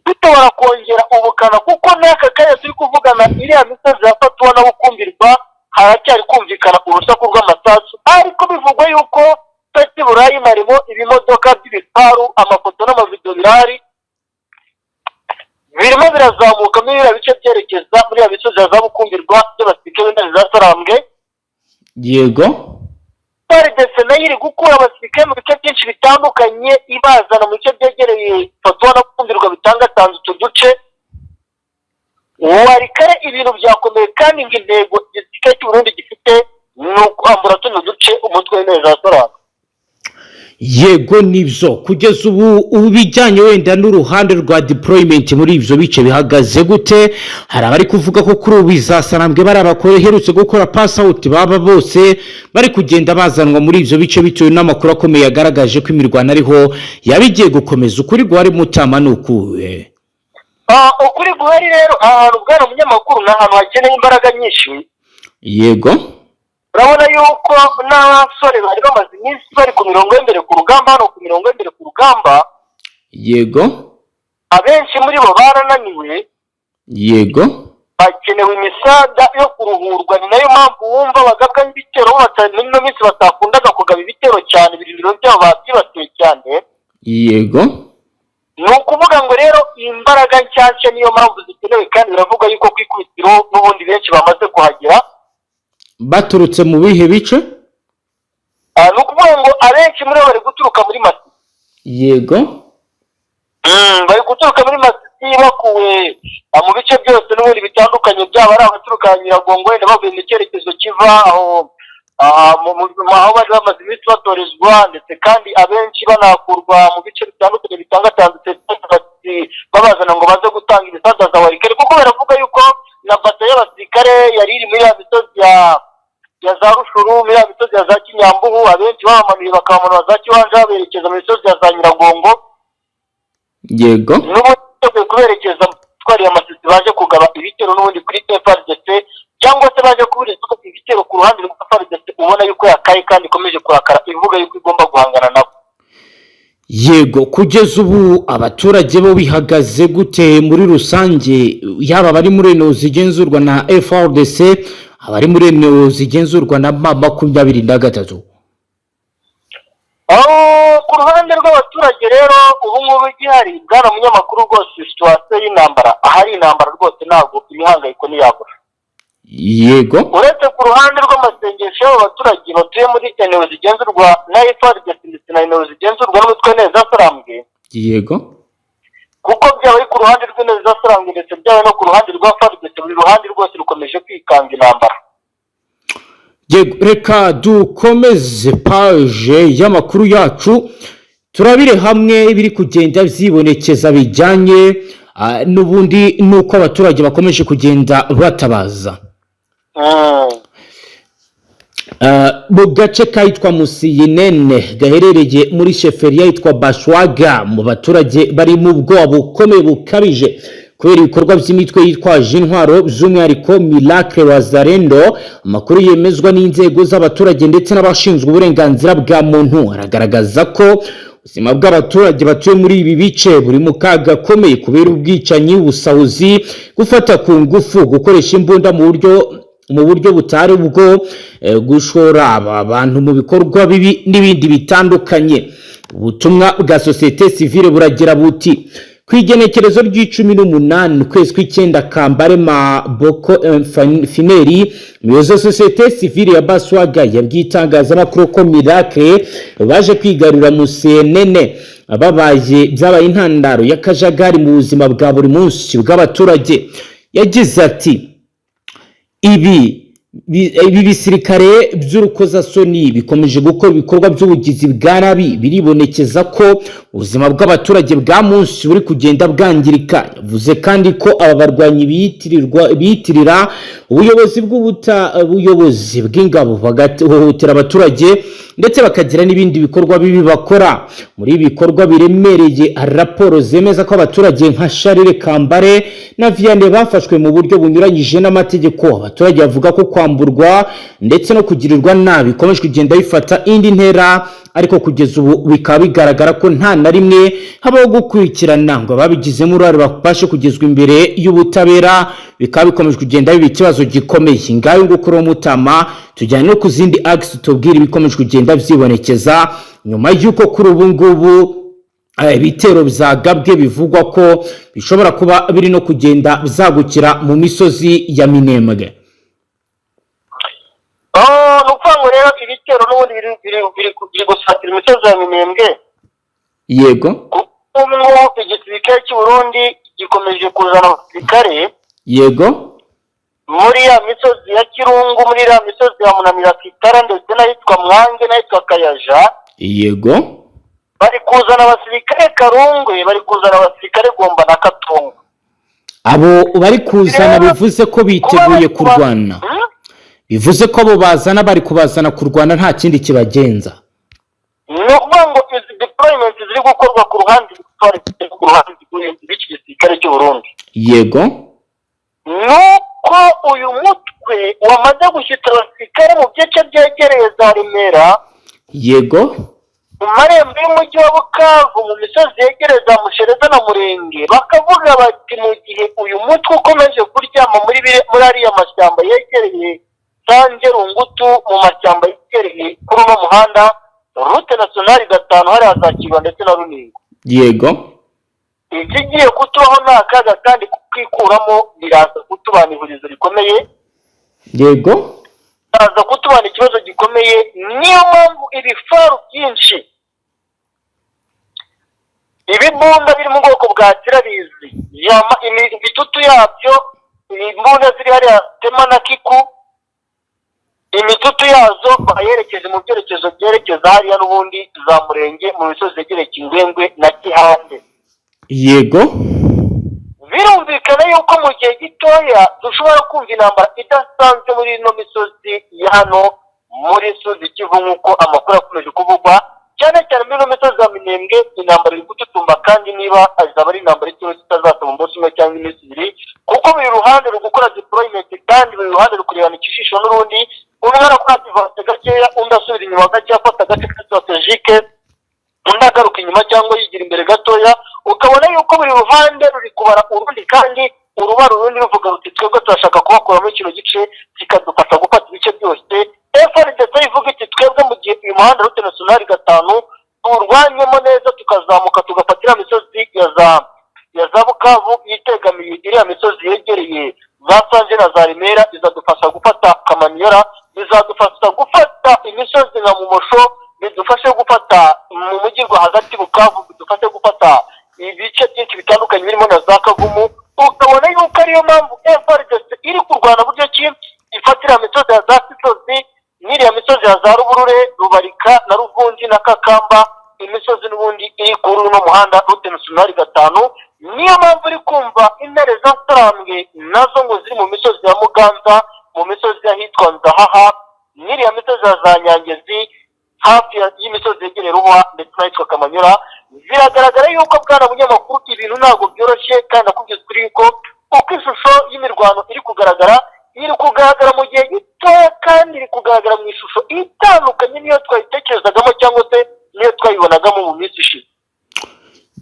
bishobora kongera ubukana, kuko n'aka kanya turi kuvugana, iriya misozi ya Fatuwa na Bukumbirwa haracyari kumvikana urusaku rw'amasasu, ariko bivugwa yuko Peti Burayi harimo ibimodoka by'ibifaru. Amafoto n'amavidewo birahari, birimo birazamuka muri biriya bice byerekeza muri iriya misozi ya za Bukumbirwa by'abasirikare b'intare za Sarambwe. FARDC nayo iri gukura abasirikare mu bice byinshi bitandukanye, ibazana mu bice byegereye Fatuwa na Bukumbirwa bitangatanze utu duce Warikare. Ibintu byakomeye, kandi ngo intego igisirikare cy'u Burundi gifite ni ukwambura tuno duce umutwe w'intare za Sarambwe. Yego, nibyo. Kugeza ubu bijyanye wenda n'uruhande rwa deployment muri ibyo bice bihagaze gute? Hari abari kuvuga ko kuri ubu izasarambwe bari abaherutse gukora pass out baba bose bari kugenda bazanwa muri ibyo bice, bitewe n'amakuru akomeye yagaragaje ko imirwano ariho yaba igiye gukomeza. Ukuri guhari, Mutama, ni ukuhe? Ukuri guhari rero, aha hantu, bwana munyamakuru, ni ahantu hakeneye imbaraga nyinshi. Urabona yuko n'abasore bari bamaze iminsi bari ku mirongo y'imbere ku rugamba, hano ku mirongo y'imbere ku rugamba, abenshi muri bo barananiwe. Bakenewe imisada yo kuruhurwa. Ni nayo mpamvu wumva bagabwa ibitero bo muri ino minsi batakundaga kugaba ibitero cyane, ibirindiro byabo babyibasiye cyane. Ni ukuvuga ngo rero imbaraga nshyashya niyo mpamvu zikenewe, kandi biravuga yuko ku ikubitiro n'ubundi benshi bamaze kuhagera. Baturutse mu bihe bice? Ni ukuvuga ngo abenshi muri bo bari guturuka muri Masisi. Bari guturuka muri Masisi bakuwe mu bice byose n'ubundi bitandukanye, byaba ari abaturuka Nyiragongo wenda bavuye mu cyerekezo kiva aho aho bari bamaze iminsi batorezwa, ndetse kandi abenshi banakurwa mu bice bitandukanye bitangatanze, babazana ngo baze gutanga imisaza za Warikare, kuko baravuga yuko na bato y'abasirikare yari iri muri ya misozi ya za Rushuru, muri ya misozi ya za Kinyambuhu, abenshi babamanuye bakabamanura za Kiwanja baberekeza mu misozi ya za Nyiragongo. N'ubundi biteguye kuberekeza twariye Amasisi, baje kugaba ibitero n'ubundi kuri FARDC, cyangwa se baje kuburiza ibitero ku ruhande rwa FARDC, ubona yuko yakaye kandi ikomeje kurakara, ivuga yuko igomba guhangana nabo. Yego, kugeza ubu abaturage bo bihagaze gute muri rusange, yaba abari muri eno zigenzurwa na FARDC, abari muri eno zigenzurwa na M23? Aho ku ruhande rw'abaturage rero, ubu ngubu igihari, bwana munyamakuru, rwose situation y'intambara, ahari intambara rwose ntabwo imihangayiko ntiyabura. Uretse ku ruhande rw'amasengesho y'abo baturage batuye muri eneo zigenzurwa na FARDC ndetse na eneo zigenzurwa n'umutwe neza Sarambwe, kuko byaba ari ku ruhande rw'intare za Sarambwe ndetse byaba no ku ruhande rwa FARDC, buri ruhande rwose rukomeje kwikanga intambara. Yego, reka dukomeze page y'amakuru yacu, turabire hamwe ibiri kugenda byibonekeza bijyanye n'ubundi n'uko abaturage bakomeje kugenda batabaza. Mu gace kahitwa Musiyinene gaherereye muri chefferie yitwa Bashwaga, mu baturage bari mu bwoba bukomeye bukabije kubera ibikorwa by'imitwe yitwaje intwaro, by'umwihariko Miracle Wazalendo. Amakuru yemezwa n'inzego z'abaturage ndetse n'abashinzwe uburenganzira bwa muntu aragaragaza ko ubuzima bw'abaturage batuye muri ibi bice buri mu kaga gakomeye kubera ubwicanyi, ubusahuzi, gufata ku ngufu, gukoresha imbunda mu buryo butari bwo, gushora aba bantu mu bikorwa bibi n'ibindi bitandukanye. Ubutumwa bwa sosiyete sivile buragira buti: ku igenekerezo ry'icumi n'umunani ukwezi kw'icyenda, Kambare Maboko Fineri, umuyobozi wa sosiyete sivile ya Baswaga, yabwiye itangazamakuru ko Miracle baje kwigarurira Musenene babaye byabaye intandaro y'akajagari mu buzima bwa buri munsi bw'abaturage. Yagize ati: ibi Ibi bisirikare by'urukozasoni bikomeje gukora ibikorwa by'ubugizi bwa nabi, biribonekeza ko ubuzima bw'abaturage bwa munsi buri kugenda bwangirika. Yavuze kandi ko aba barwanyi biyitirirwa biyitirira ubuyobozi bw'ubuta ubuyobozi bw'ingabo bagahohotera abaturage, ndetse bakagira n'ibindi bikorwa bibi bakora. Muri ibi bikorwa biremereye, hari raporo zemeza ko abaturage nka Charles Kambare na Vianney bafashwe mu buryo bunyuranyije n'amategeko. Abaturage bavuga ko kwamburwa ndetse no kugirirwa nabi bikomeje kugenda bifata indi ntera, ariko kugeza ubu bikaba bigaragara ko nta na rimwe habaho gukurikirana ngo ababigizemo uruhare babashe kugezwa imbere y'ubutabera. Bikaba bikomeje kugenda biba ikibazo gikomeye. Ngayo nguko rero Mutama, tujyane no ku zindi axes, tubwire ibikomeje kugenda byibonekeza nyuma y'uko kuri ubu ngubu ibitero byagabwe, bivugwa ko bishobora kuba biri no kugenda byagukira mu misozi ya Minembwe. Oh, ni ukuvuga ngo rero ibitero n'ubundi biri gusatira imisozi ya Minembwe, kuko ubu igisirikare cy'u Burundi gikomeje kuzana abasirikare muri ya misozi ya Kirungu, muri ya misozi ya Munanira, Kitara, ndetse n'ahitwa Mwange n'ahitwa Kayaja. Bari kuzana abasirikare Karungwe, bari kuzana abasirikare Gomba na Katongo. Abo bari kuzana bivuze ko biteguye kurwana? Hmm? Bivuze ko abo bazana bari kubazana kurwana, nta kindi kibagenza? Ni ukuvuga ngo izi deployment ziri gukorwa ku ruhande rw'iki gisirikare cy'u Burundi, nuko uyu mutwe wamaze gushyitsa abasirikare mu bice byegereye za Remera, mu marembo y'umujyi wa Bukavu, mu misozi yegereye za Mushereza na Murenge, bakavuga bati mu gihe uyu mutwe ukomeje kuryama muri ariya mashyamba yegereye Sange Rungutu, mu mashyamba yegereye kuri uno muhanda route nationale 5, hariya za Kiba ndetse na Runingo, ikigiye kutubaho ni akaga, kandi kukikuramo biraza kutubana ihurizo rikomeye, biraza kutubana ikibazo gikomeye. Niyo mpamvu ibifaru byinshi, ibibunda biri mu bwoko bwa tirabizi, imitutu yabyo, imbunda ziri hariya Tema na Kiku, imitutu yazo bayerekeje mu byerekezo byerekeza hariya n'ubundi za Murenge, mu misozi yegereye Kingwengwe na Kihande. Birumvikana yuko mu gihe gitoya dushobora kumva intambara idasanzwe muri ino misozi ya hano muri Sud Kivu, nk'uko amakuru akomeje kuvugwa, cyane cyane muri ino misozi ya Minembwe. Intambara iri gututumba, kandi niba azaba ari intambara y'ikibazo kitazasaba umunsi umwe cyangwa iminsi 2, kuko buri ruhande ruri gukora deployment, kandi buri ruhande ruri kurebana ikijisho n'urundi. Umwe arakora advance gakeya, undi asubira inyuma gakeya, afata agace ka stratégique, undi agaruka inyuma cyangwa yigira imbere gatoya. Ukabona yuko buri ruhande ruri kubara urundi, kandi urubara urundi ruvuga ruti twebwe turashaka kubakuramo kino gice, kikadufasha gufata ibice byose. FARDC ivuga iti twebwe mu gihe uyu muhanda route nationale 5 tuwurwanyemo neza, tukazamuka tugafata iriya misozi ya za Bukavu yitegamiye iriya misozi yegereye za Sanje na za Remera, izadufasha gufata Kamaniyora, bizadufasha gufata imisozi nka Mumosho, bidufashe gufata mu mujyi rwagati Bukavu, bidufashe gufata ibice byinshi bitandukanye birimo na za Kavumu. Ukabona yuko ariyo mpamvu FARDC iri kurwana buryo ki ifatira misozi ya za Kisozi n'iriya misozi ya za Ruburure, Rubarika na Ruvungi na Kakamba, imisozi n'ubundi iri kuri uno muhanda route nationale 5. Niyo mpamvu uri kumva intare za Sarambwe nazo ngo ziri mu misozi ya Muganza, mu misozi y'ahitwa Nzahaha, n'iriya misozi ya za Nyangezi, hafi y'imisozi yegereye Ruhwa ndetse n'ahitwa Kamanyura. Biragaragara yuko, bwana munyamakuru, ibintu ntabwo byoroshye, kandi nakubwiza ukuri yuko uko ishusho y'imirwano iri kugaragara, iri kugaragara mu gihe gitoya, kandi iri kugaragara mu ishusho itandukanye n'iyo twayitekerezagamo cyangwa se n'iyo twayibonagamo mu minsi ishize.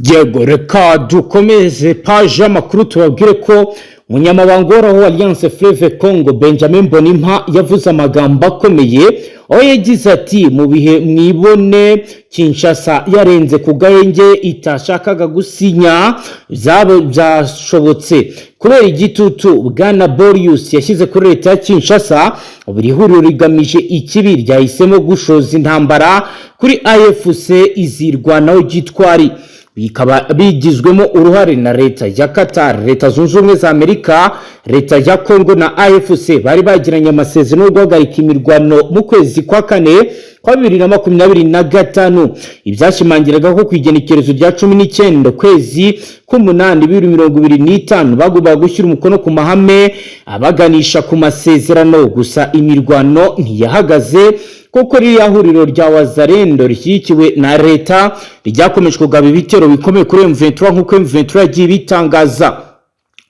Yego, reka dukomeze page y'amakuru, tubabwire ko umunyamabanga uhoraho wa Alliance Fleuve Congo, Benjamin Mbonimpa, yavuze amagambo akomeye, aho yagize ati mu bihe mwibone Kinshasa yarenze ku gahenge itashakaga gusinya, byaba byashobotse kubera igitutu bwana Borius yashyize kuri leta ya Kinshasa. Buri huriro rigamije ikibi ryahisemo gushoza intambara kuri AFC, izirwanaho gitwari. Bikaba bigizwemo uruhare na leta ya Qatar, Leta Zunze Ubumwe za Amerika, leta ya Congo na AFC. Bari bagiranye amasezerano yo guhagarika imirwano mu kwezi kwa kane kwa 2025, ibyashimangiraga ko ku igenekerezo rya 19 ukwezi k'umunani 2025 bagombaga gushyira umukono ku mahame abaganisha ku masezerano. Gusa imirwano ntiyahagaze, kuko ririya huriro rya Wazalendo rishyigikiwe na leta ryakomeje kugaba ibitero bikomeye kuri M23, nk'uko M23 yagiye ibitangaza.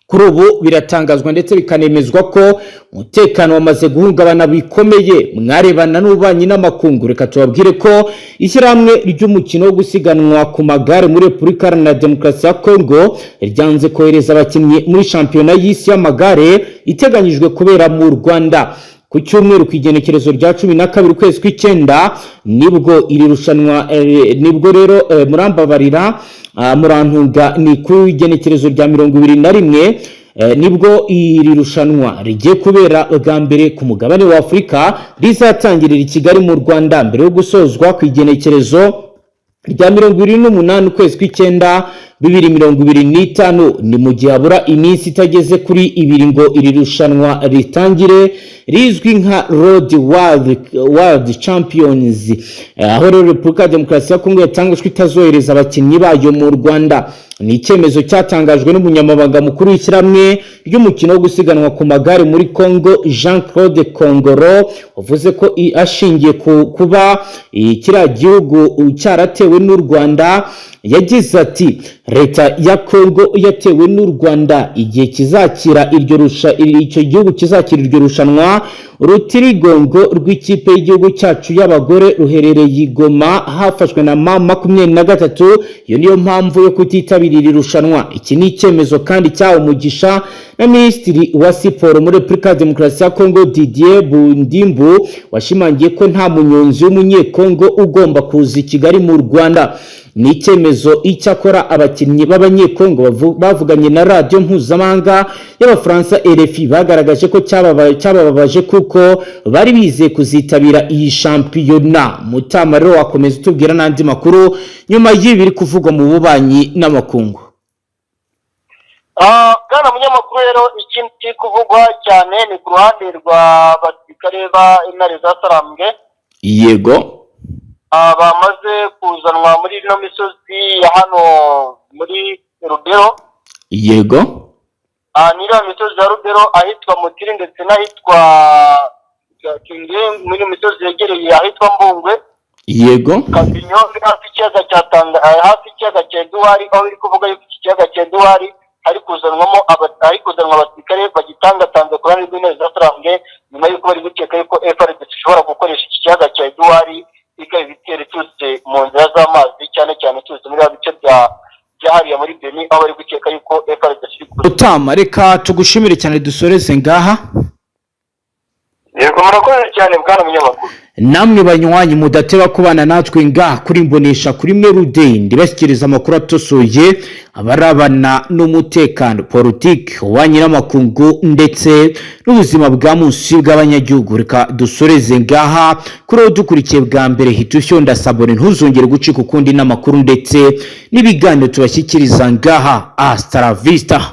Kuri ubu biratangazwa ndetse bikanemezwa ko umutekano wamaze guhungabana bikomeye. Mwarebana n'ububanyi n'amakungu, reka tubabwire ko ishyirahamwe ry'umukino wo gusiganwa ku magare muri Repubulika Iharanira Demokarasi ya Kongo ryanze kohereza abakinnyi muri shampiyona y'isi y'amagare iteganyijwe kubera mu Rwanda ku cyumweru, ku igenekerezo rya 12 ukwezi kw'icyenda. Nibwo iri rushanwa, nibwo rero, murambabarira, murantunga, ni ku igenekerezo rya 21, nibwo iri rushanwa rigiye kubera bwa mbere ku mugabane wa Afurika rizatangirira i Kigali mu Rwanda, mbere yo gusozwa ku igenekerezo rya 28 ukwezi kw'icyenda 2025. Ni mu gihe habura iminsi itageze kuri 2 ngo iri rushanwa ritangire, rizwi nka Road World Champions. Aho rero Repubulika ya Demokarasi ya Kongo yatangajwe itazohereza abakinnyi bayo mu Rwanda. Ni icyemezo cyatangajwe n'umunyamabanga mukuru w'ishyirahamwe ry'umukino wo gusiganwa ku magare muri Congo, Jean Claude Kongoro, wavuze ko ashingiye ku kuba kiriya gihugu cyaratewe n'u Rwanda. Yagize ati: "Leta ya Congo yatewe n'u Rwanda. Igihe kizakira iryo rusha, icyo gihugu kizakira iryo rushanwa. Urutirigongo rw'ikipe y'igihugu cyacu y'abagore ruherereye i Goma, hafashwe na M23. Iyo niyo mpamvu yo kutitabira iri rushanwa." Iki ni icyemezo kandi cyahawe umugisha na Minisitiri wa Siporo muri Repubulika ya Demokarasi ya Kongo, Didier Budimbu, washimangiye ko nta munyonzi w'Umunyekongo ugomba kuza i Kigali mu Rwanda. Ni icyemezo icyakora abakinnyi b'Abanyekongo bavuganye na radiyo mpuzamahanga y'Abafaransa RFI bagaragaje ko cyabababaje, kuko bari bizeye kuzitabira iyi shampiyona. Mutama rero, wakomeza utubwira n'andi makuru nyuma y'ibiri kuvugwa mu bubanyi n'amakungu. Bwana munyamakuru, rero ikindi kiri kuvugwa cyane ni ku ruhande rwa basirikare ba Intare za Sarambwe bamaze kuzanwa muri ino misozi ya hano muri Rubero. Ni iriya misozi ya Rubero, ahitwa Mutiri ndetse n'ahitwa Kinge, muri iyo misozi yegereye ahitwa Mbungwe, Kavinyo, hafi y'ikiyaga cya Tanga, hafi y'ikiyaga cya Edouard, aho biri kuvuga yuko iki kiyaga cya Edouard hari kuzanwa abasirikare bagitangatanze ku ruhande rw'Intare za Sarambwe, nyuma y'uko bari gukeka yuko FARDC ishobora gukoresha iki kiyaga cya Edouard ikaba ibitero iturutse mu nzira z'amazi, cyane cyane iturutse muri bice bya hariya muri Beni, aho bari gukeka yuko FARDC iri Utama, reka tugushimire cyane, dusoreze ngaha. Yego, murakoze cyane, bwana munyamakuru. Namwe banywanyi mudateba kubana natwe ngaha kuri Mbonesha kuri mwe rudende, bashyikiriza amakuru atosoye abarabana n'umutekano, politiki, ububanyi n'amakungu ndetse n'ubuzima bwa munsi bw'abanyagihugu, reka dusoreze ngaha. Kuri uwo dukurikiye bwa mbere, hita ushyonda s'abonner, ntuzongere gucika ukundi n'amakuru ndetse n'ibiganiro tubashyikiriza ngaha. Hasta la vista.